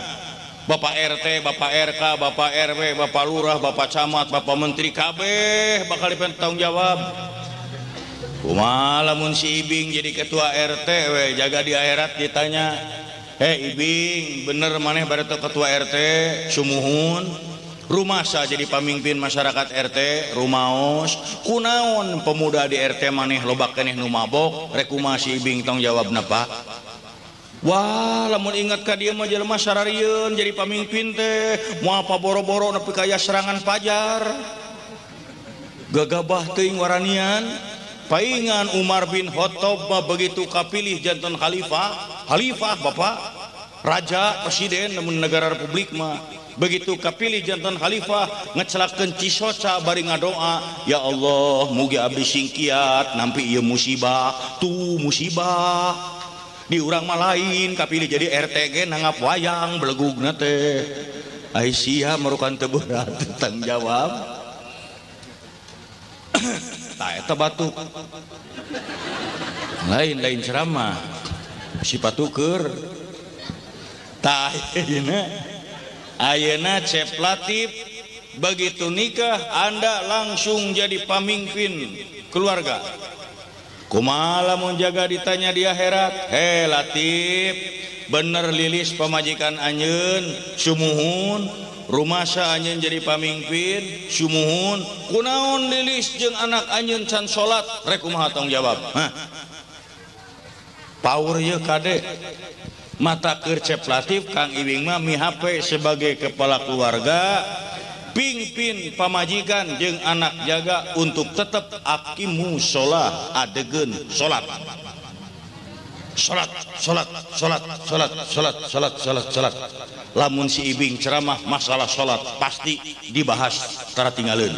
Bapak RT, Bapak RK, Bapak RW, Bapak Lurah, Bapak Camat, Bapak Menteri kabeh bakal dipenta tanggung jawab. Kumaha lamun si Ibing jadi ketua RT we jaga di akhirat ditanya, "Eh Ibing, bener maneh bareto ketua RT sumuhun?" Rumasa jadi pamimpin masyarakat RT rumaos, kunaon pemuda di RT maneh loba keneh nu mabok, rek kumaha si Ibing tong jawabna Pak? Wah, lamun ingat ka dieu mah jelema sararieun jadi pamimpin teh, moal paboro-boro nepi ka serangan pajar. Gagabah teuing waranian. Paingan Umar bin Khattab mah begitu kapilih jantan khalifah, khalifah bapak, raja, presiden namun negara republik mah begitu kapilih jantan khalifah ngecelakeun cisoca bari ngadoa, ya Allah mugi abdi singkiat nampi ieu musibah, tuh musibah. Di urang mah lain kapilih jadi RT ge nanggap wayang belegugna teh. Ai sia merukan teu berat tanggung jawab. Tah eta batuk. Lain-lain ceramah. Si patuker. Tah ayeuna ayeuna Cep Latif Begitu nikah Anda langsung jadi pamimpin keluarga. Kumaha lamun jaga ditanya di akhirat, "He Latif, bener lilis pamajikan anjeun, sumuhun, rumasa anjeun jadi pamimpin, sumuhun, kunaon lilis jeung anak anjeun can salat, rek kumaha tong jawab?" Hah. Power ieu kade. Mata keur Cep Latif Kang Ibing mah mihape sebagai kepala keluarga, pingpin pamajikan jeung anak jaga untuk tetap akimu sholah, adegeun salat. Salat, salat, salat, salat, salat, salat, salat, salat. Lamun si Ibing ceramah masalah salat pasti dibahas tara tinggaleun.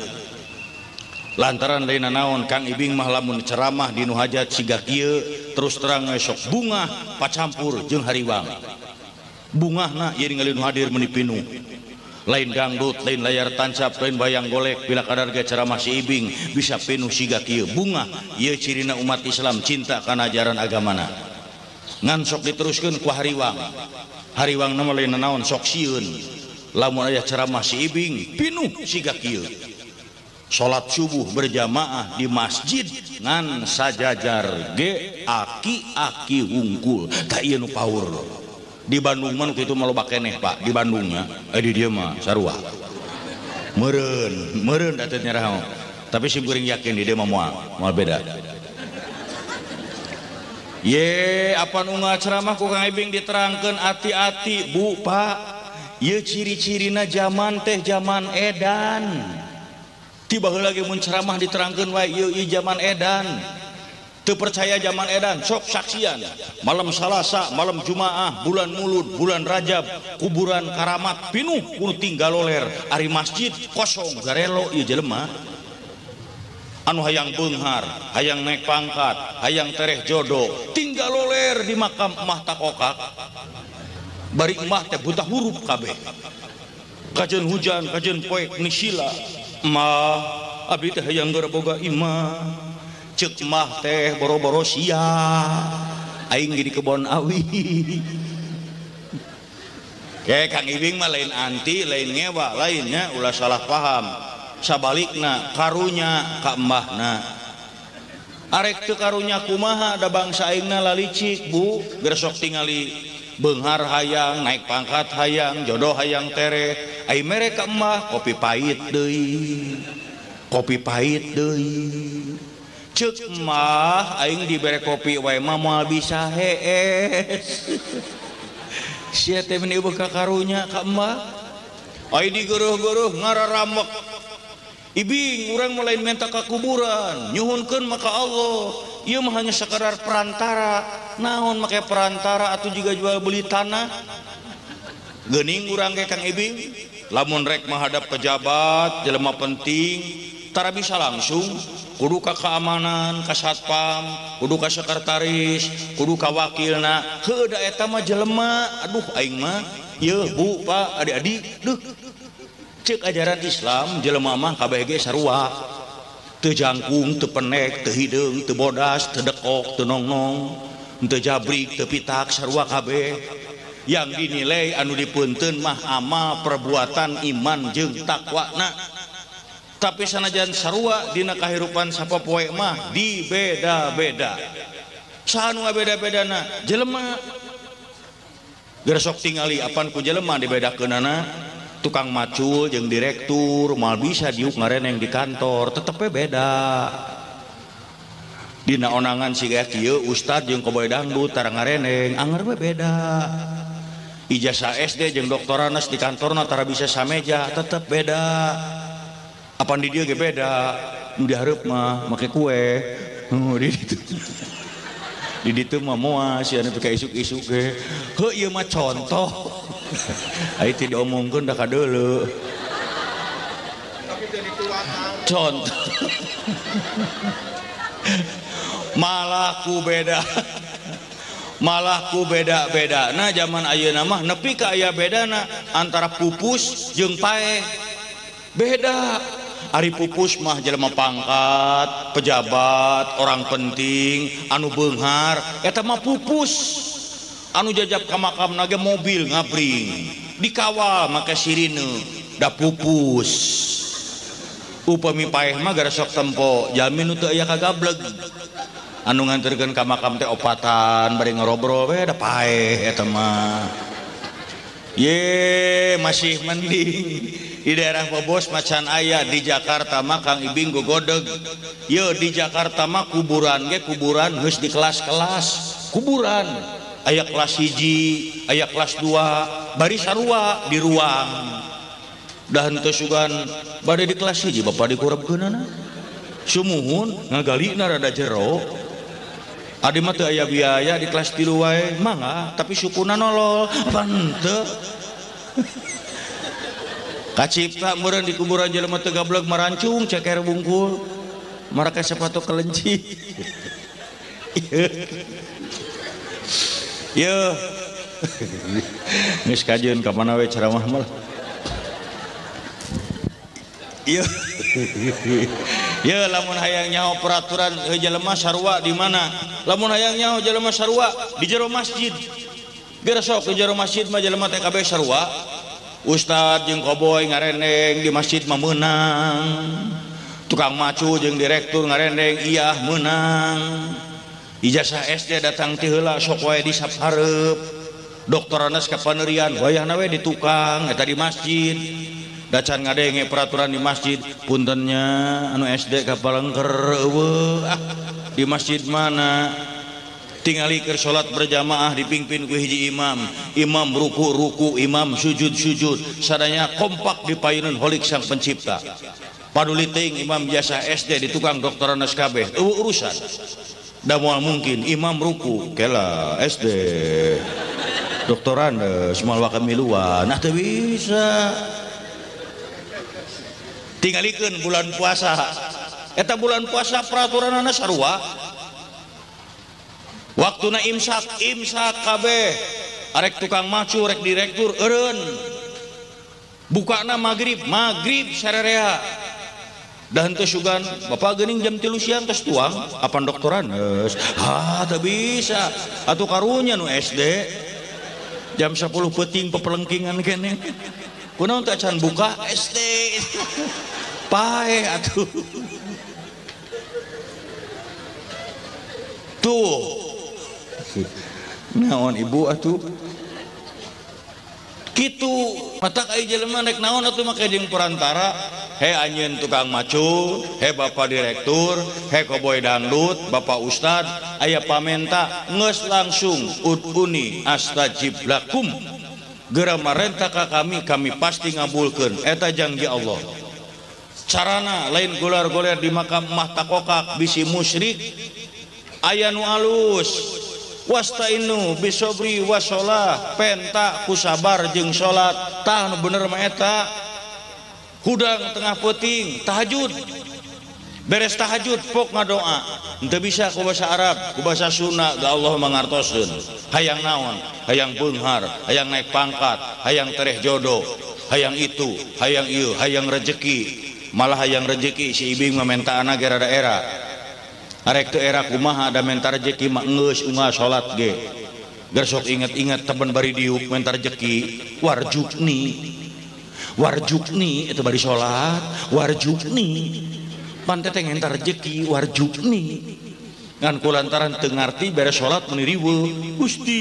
Lantaran lain naon Kang Ibing mah lamun ceramah di nu hajat siga kieu terus terang esok bungah pacampur jeung hariwang. Bungahna ieu ningali nu hadir meuni pinuh. Lain dangdut, lain layar tancap, lain bayang golek, bila kadar ge ceramah si Ibing bisa pinuh siga kieu. Bungah ieu cirina umat Islam cinta kana ajaran agamana. Ngan sok diteruskeun ku hariwang. Hariwangna mah lain naon sok sieun. Lamun aya ceramah si Ibing pinuh siga kieu. Salat subuh berjamaah di masjid ngan sajajar ge aki-aki wungkul. Tah ieu nu power. Di Bandung mah kitu mah loba keneh Pak, di Bandungnya. Di dieu mah sarua. Meureun, meureun da teu nyaraho. Tapi sim kuring yakin di dieu mah moal beda. Ye, apan unggal ceramah ku Kang Ibing diterangkeun ati-ati Bu, Pak. Ieu ciri-cirina zaman teh zaman edan. Tiba heula ge mun ceramah diterangkeun wae ieu zaman edan. Teu percaya zaman edan, sok saksian. Malam Salasa, malam Jumaah, bulan Mulud, bulan Rajab, kuburan karamat pinuh kudu tinggal loler, ari masjid kosong garelo ieu jelema. Anu hayang beunghar, hayang naik pangkat, hayang tereh jodoh, tinggal loler di makam emah takokak. Bari emah teh buta huruf kabeh. Kajeun hujan, kajeun poek nisila. Mah abdi teh hayang geura boga imah. Ceuk mah teh boro-boro sia. Aing di kebon awi. Ke Kang Ibing mah lain anti, lain ngewa, lainnya ulah salah paham. Sabalikna karunya ka embahna. Arek teu karunya kumaha da bangsa aingna lalicik Bu, geus sok tingali beunghar hayang, naik pangkat hayang, jodoh hayang tereh. Ai mere ka emah kopi pahit deui. Kopi pahit deui. Ceuk emah aing dibere kopi wae mah moal bisa hees. Sia teh meuni eueuh ka karunya ka emah. Ai digeuruh-geuruh ngararamek. Ibing urang mah lain menta ka kuburan, nyuhunkeun maka Allah. Ieu mah hanya sekadar perantara. Naon make perantara atuh juga jual beli tanah. Geuning urang ge Kang Ibing, lamun rek menghadap pejabat, jelema penting, tara bisa langsung, kudu ka keamanan, ka satpam, kudu ka sekretaris, kudu ka wakilna. Heuh da eta mah jelema, aduh aing mah, ieu Bu, Pak, adik-adik, duh. Ceuk ajaran Islam jelema mah kabeh ge sarua. Teu jangkung, teu penek, teu hideung, teu bodas, teu dekok, teu nongnong, teu jabrik, teu pitak, sarua kabeh. Yang dinilai anu dipunteun mah amal perbuatan iman jeung takwana. Tapi sanajan sarua dina kahirupan sapopoe mah dibeda-beda. Saha nu ngabeda-bedana? Jelema. Geus sok tingali apan ku jelema dibedakeunana. Tukang macul jeung direktur moal bisa diuk ngareneng di kantor, tetep we beda. Dina onangan siga kieu ustad jeung koboy dangdut tara ngareneng, anger we beda. Ijazah SD jeung doktoranes di kantorna tara bisa sameja, tetep beda. Apan di dieu ge beda, nu dihareup mah make kue. Di ditu. Di ditu mah moal sia nepi ka isuk-isuk ge. Heuh ieu mah contoh. Ai teu diomongkeun da kadeuleu. Contoh. Malah ku beda. Malah ku beda-beda. Nah zaman ayeuna mah nepi ka aya bedana antara pupus jeung paeh. Beda. Ari pupus mah jelema pangkat, pejabat, orang penting, anu beunghar, eta mah pupus. Anu jajab ka makamna ge mobil ngabring, dikawal make sirine, Da pupus. Upami paeh mah gara sok tempo jalmi nu teu aya kagableg. Anu nganterkeun ka makam teh opatan bari ngarobrol we da paeh eta mah. Ye masih mending di daerah Bobos macan aya, di Jakarta mah Kang Ibing gogodeg. Ye di Jakarta mah kuburan ge kuburan geus di kelas-kelas kuburan. Aya kelas 1, aya kelas 2, bari sarua di ruang. Dah henteu sugan bade di kelas 1 bapak dikurebkeunana. Sumuhun ngagalina rada jero. Adi mah teu aya biaya di kelas 3 wae, mangga tapi sukuna nolol, pan teu. Kacipta meureun di kuburan jelema teu gableg marancung ceker bungkul, marake sepatu kelenci. Yeuh. Geus kajeun ka mana we ceramah mah. Yeuh. Ya lamun hayang nyaho peraturan jelema sarua di mana? Lamun hayang nyaho jelema sarua di jero masjid. Geura sok di jero masjid mah jelema teh kabeh sarua. Ustad jeung koboy ngarendeng di masjid mah meunang. Tukang macu jeung direktur ngarendeng iyah meunang. Ijazah SD datang ti heula sok wae di sap hareup. Doktoranes ka panerian wayahna we di tukang eta di masjid. Dacan ngadenge peraturan di masjid puntennya anu SD ka palengker eueuh ah di masjid mana tingali keur salat berjamaah dipimpin ku hiji imam, imam ruku ruku, imam sujud sujud, sadaya kompak di payunan holik sang pencipta. Paduli teuing imam jasa SD di tukang doktoranes kabeh eueuh urusan. Da moal mungkin imam ruku kela SD doktoranes moal wakamiluan, nah teu bisa. Tingalikeun bulan puasa eta bulan puasa peraturanana sarua. Waktuna imsak imsak kabeh arek tukang macu rek direktur eureun bukana magrib magrib sarerea da henteu sugan bapak geuning jam 3 siang tos tuang apan doktoranes ha teu bisa atuh karunya nu SD jam 10 peuting pepelengkingan keneh kunaon teh acan buka SD paeh atuh tuh naon ibu atuh kitu matak ai jelema rek naon atuh make jeung perantara he anjeun tukang macu he bapak direktur he koboy dangdut bapak ustad aya pamenta geus langsung uduni astajib lakum geura marenta ka kami, kami pasti ngabulkeun eta janji Allah. Carana lain golar-goler di makam mah takokak bisi musyrik aya nu alus wastainu bisobri wasolah penta ku sabar jeung salat tah nu bener mah eta hudang tengah peuting tahajud beres tahajud pok ngadoa henteu bisa ku bahasa Arab ku bahasa Sunda ga Allah mangartoskeun hayang naon hayang beunghar hayang naik pangkat hayang tereh jodoh hayang itu hayang ieu hayang rejeki malah hayang rejeki si ibing mah mentaana ge rada era arek teu era kumaha da menta rejeki mah geus unggal salat ge geus sok inget-inget teben bari diuk menta rejeki warjukni warjukni eta bari salat warjukni pan teh ngenta rejeki warjukni ngan kulantaran teu ngarti beres salat meuni riweuh Gusti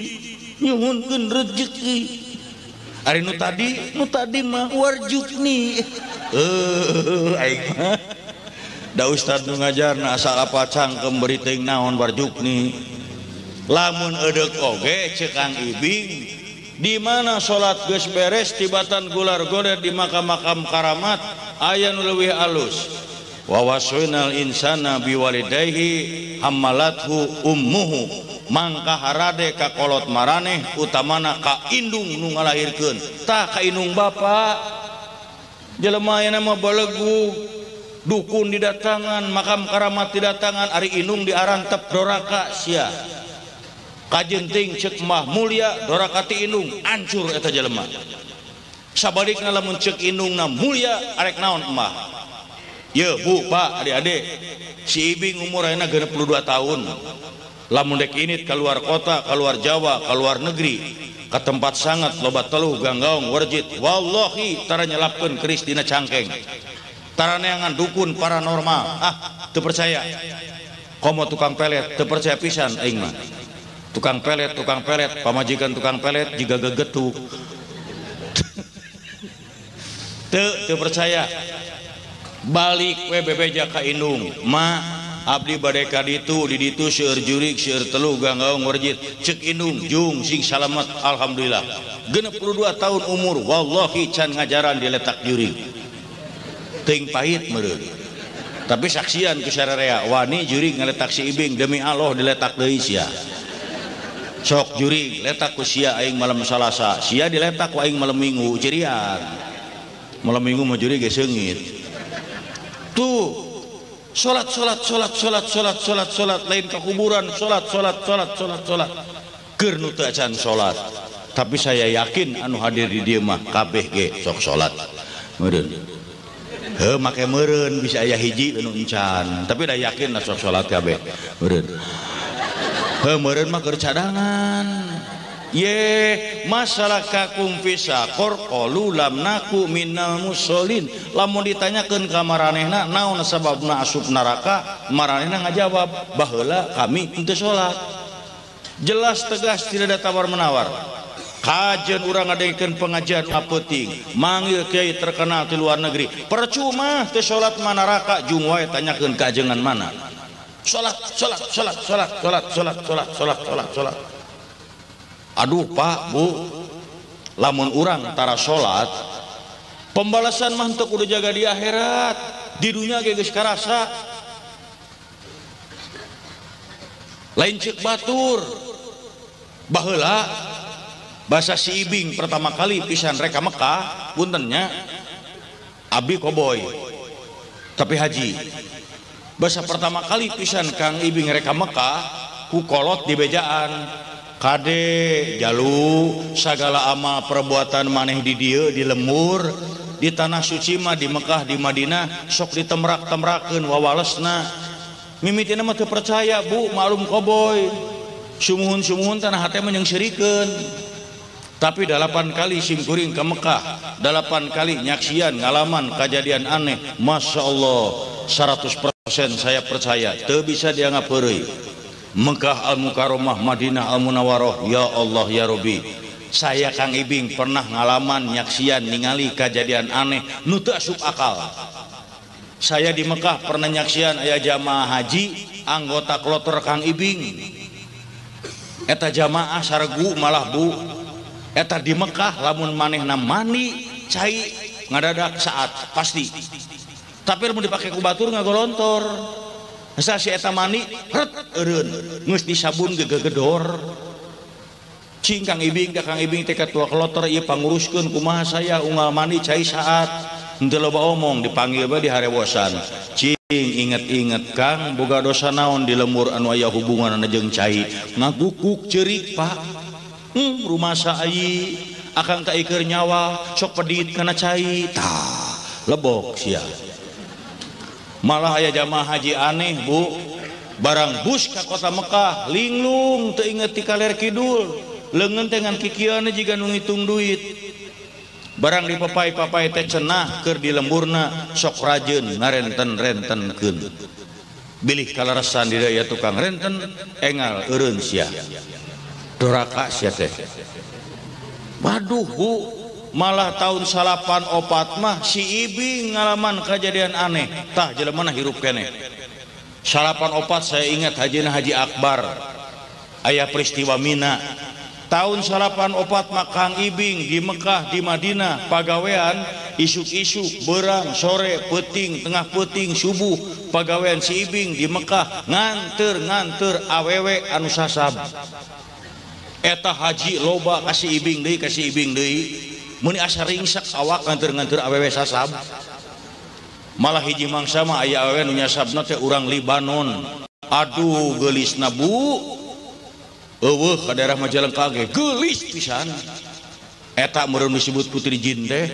nyuhunkeun rejeki ari nu tadi mah warjukni aing mah da ustad nu ngajarna asal apa cangkem bari teuing naon warjukni lamun edeuk oge ceuk Kang Ibing di mana salat geus beres tibatan gular-goler di makam-makam karamat aya nu leuwih alus wa wasainal insana biwalidayhi hamalathu ummuhu mangka harade ka kolot maraneh utamana ka indung nu ngalahirkeun tah ka indung bapa jelema ayeuna mah belegu dukun didatangan makam karamat didatangan ari indung diarantep doraka sia kajenting ceuk mah mulia doraka ti indung ancur eta jelema sabalikna lamun ceuk indungna mulia arek naon emah. Ye bu pak adik-adik si Ibing umur ayeuna 62 tahun lamun dek init keluar kota keluar Jawa keluar negeri Ka tempat sangat loba teluh ganggaung warjit wallahi tara nyelapkeun keris dina cangkeng. Tara neangan dukun paranormal. Ah, teu percaya. Komo tukang pelet teu percaya pisan aing mah. Tukang pelet, pamajikan tukang pelet jiga gegetuk. Teu percaya. Balik we bebeja ka indung, ma abdi bade ka ditu di ditu seueur jurig seueur teluh ganggaung warjit cek indung jung sing salamet alhamdulillah. 62 tahun umur wallahi can ngajaran diletak jurig. Teuing pahit meureun. Tapi saksian ku sararea wani jurig ngaletak si Ibing demi Allah diletak deui sia. Sok jurig letak ku sia aing malam Salasa, sia diletak ku aing malam Minggu cirian. Malam Minggu mah jurig ge seungit. Tuh salat salat salat salat salat salat salat lain ke kuburan salat salat salat salat salat keur nu teu acan salat. Tapi saya yakin anu hadir di dieu mah kabeh ge sok salat meureun. Heuh make meureun bisa aya hiji anu encan tapi da yakin lah sok salat kabeh meureun. Heuh meureun mah keur cadangan. Ye masalah kakum fisa qalu lam naku minal musallin. Lamun ditanyakeun ka maranehna naon sababna asup neraka, maranehna ngajawab baheula kami henteu salat. Jelas tegas tidak ada tawar menawar. Kajen urang ngadengkeun pengajian apeuting, manggil kiai terkenal di luar negeri, percuma teu salat mah neraka jung wae tanyakeun ka ajengan mana. Salat salat salat salat salat salat salat salat salat salat. Aduh Pak Bu, lamun urang tara salat pembalasan mah teu kudu jaga di akhirat, di dunia ge geus karasa. Lain ceuk batur. Baheula basa si Ibing pertama kali pisan rek ka Mekah, puntennya abdi koboy tapi haji. Basa pertama kali pisan Kang Ibing rek ka Mekah ku kolot di bejaan. Kade jalu sagala amal perbuatan maneh di dieu di lemur di tanah suci mah di Mekah di Madinah sok ditemrak-temrakeun wawalesna. Mimitina mah teu percaya Bu, maklum koboy. Sumuhun-sumuhun tanah hate mah nyeungseurikeun. Tapi 8 kali simkuring ke Mekah, 8 kali nyaksian ngalaman kejadian aneh, Masya Allah 100% saya percaya, teu bisa dianggap heureuy. Mekah Al-Mukarramah, Madinah Al-Munawwarah, ya Allah ya Robi. Saya Kang Ibing pernah ngalaman nyaksian ningali kejadian aneh nu teu asup akal. Saya di Mekah pernah nyaksian aya jamaah haji anggota kloter Kang Ibing. Eta jamaah saregu malah Bu. Eta di Mekah lamun manehna mandi cai ngadadak saat pasti. Tapi lamun dipake ku batur ngagolontor. Asa si eta mandi ret eureun geus disabun gegedor. Cing Kang Ibing ka Kang Ibing teh ketua kloter ieu panguruskeun kumaha saya unggal mandi cai saat henteu loba omong dipanggil bae di harewosan. Cing inget-inget Kang boga dosa naon di lemur anu aya hubunganna jeung cai ngagukuk ceurik Pak. Rumasa ayi akang tak iker nyawa sok pedit kana cai tah lebok sia. Malah aya jamaah haji aneh Bu, barang bus ka kota Mekah linglung teu inget ti kaler kidul, leungeun teh ngan kikieuan jiga nu ngitung duit. Barang dipapai-papai teh cenah keur di lemburna sok rajeun ngarenten-rentenkeun. Bilih kalaresan di daya tukang renten engal eureun sia. Doraka sia teh. Waduh Bu, malah tahun 94 mah si Ibing ngalaman kejadian aneh. Tah jelema hirup keneh. 94 saya ingat hajina Haji Akbar. Aya peristiwa Mina. Tahun 94 mah Kang Ibing di Mekah di Madinah pagawean isuk-isuk berang sore peuting tengah peuting subuh pagawean si Ibing di Mekah nganter-nganter awewe anu sasab. Eta haji loba kasih Ibing deui kasih Ibing deui. Meni asa ringsak awak nganter-nganter awewe sasab. Malah hiji mangsa mah aya awewe nu nyasabna teh urang Libanon. Aduh geulisna Bu. Eueuh ka daerah Majalengka ge geulis pisan. Eta meureun disebut putri jin teh.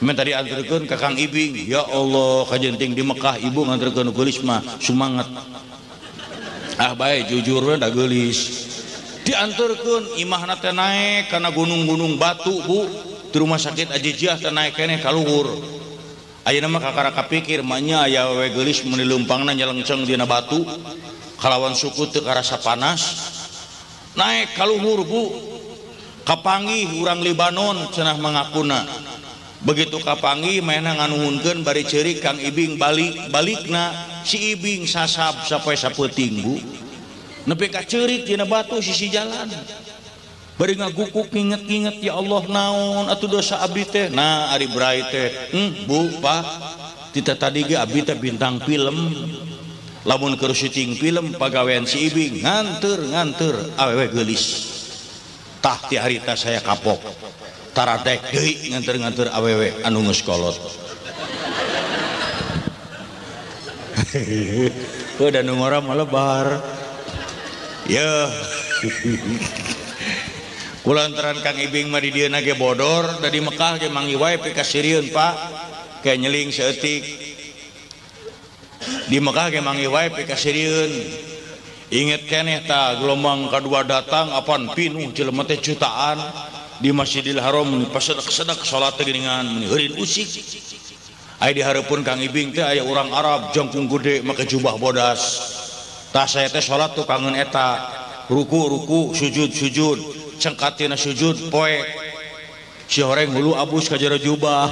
Men tadi anterkeun ka Kang Ibing, ya Allah kajenting di Mekah ibu nganterkeun nu geulis mah sumanget. Ah bae jujur we da geulis. Dianturkeun imahna teh naek kana gunung-gunung batu bu. Di rumah sakit Ajijiah teh naek keneh ka luhur. Ayeuna mah kakara kapikir mah nya aya awewe geulis mun dileumpangna nyelengceng dina batu kalawan suku teu karasa panas. Naek ka luhur bu. Kapanggih urang Libanon cenah mangakuna. Begitu kapanggih mainna nganuhunkeun bari ceurik Kang Ibing balik balikna si Ibing sasab sapoe sapeuting bu. Nepi ka ceurik dina batu sisi jalan. Bari ngagukuk nginget-nginget ya Allah naon atuh dosa abdi teh. Nah ari brai teh bu pak tita tadi ge abdi teh bintang film. Lamun keur syuting film pagawean si Ibing nganteur-nganteur awewe geulis. Tah ti harita saya kapok. Taradek deui nganteur-nganteur awewe anu geus kolot. Heuh da nu ngora mah lebar. Yeuh. Kulantaran Kang Ibing mah di dieu ge bodor, da di Mekah ge manggih wae pikasirieun Pak. Kayak nyeling saeutik. Di Mekah ge manggih wae pikasirieun. Inget keneh ta gelombang kadua datang apan pinuh jelema teh jutaan. Di Masjidil Haram pasedek-sedek salat teh geuningan meni heurin usik. Aya di hareupeun Kang Ibing teh aya urang Arab jangkung gede make jubah bodas. Tah saya teh salat tuh kangen eta. Ruku-ruku, sujud-sujud, cengkatina sujud poek. Si horeng hulu abus ka jero jubah.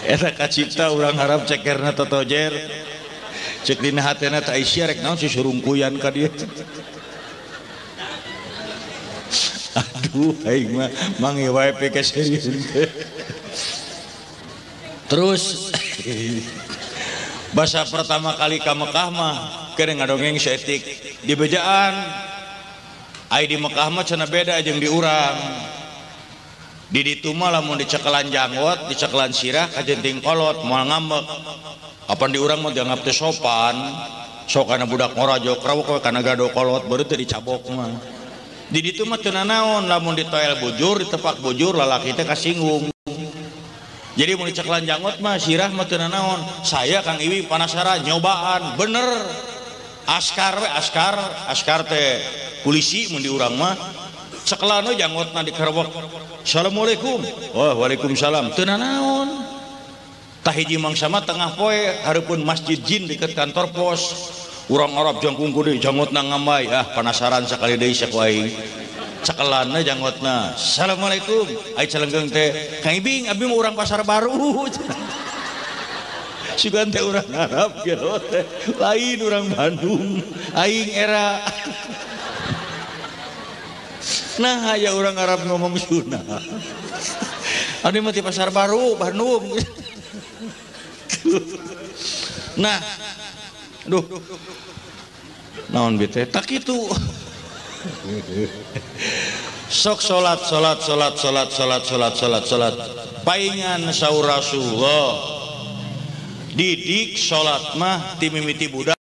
Eta kacipta urang Arab cekerna totojer. Cek dina hatena teh Aisyah rek naon si surungkuyan ka dieu. Aduh aing mah mangi wae pikasirieun teh. Terus bahasa pertama kali ka Mekah mah keur ngadongeng saeutik di bejaan. Ai di Mekah mah cenah beda jeung di urang. Di ditu mah lamun dicekelan janggot, dicekelan sirah kajenting kolot moal ngambek. Apan di urang mah dianggap teh sopan. Sok kana budak ngora jok rawuk we kana gado kolot baru teh dicabok mah. Di ditu mah teu nanaon lamun ditoel bujur, ditepak bujur lalaki teh kasinggung. Jadi mun dicekelan janggot mah sirah mah teu nanaon. Saya Kang Ibing panasaran nyobaan bener. Askar we askar, askar teh polisi mun di urang mah cekelan we janggotna dikerewek. Assalamualaikum. Wah, waalaikumsalam. Teu nanaon. Tah hiji mangsa mah tengah poe hareupeun Masjid Jin deket kantor pos. Urang Arab jangkung gede janggotna ngambay. Ah, panasaran sakali deui saku aing. Cekelanna janggotna. Assalamualaikum. Ai celenggeung teh Kang Ibing abdi mah urang Pasar Baru. Sugan teh urang Arab gelo teh. Lain urang Bandung. Aing era. Nah, aya urang Arab ngomong Sunda. Abdi mah ti Pasar Baru, Bandung. Nah, aduh. Naon bi teh? Tak kitu. Sok salat salat salat salat salat salat salat salat. Paingan saur Rasulullah. Didik salat mah ti mimiti budak.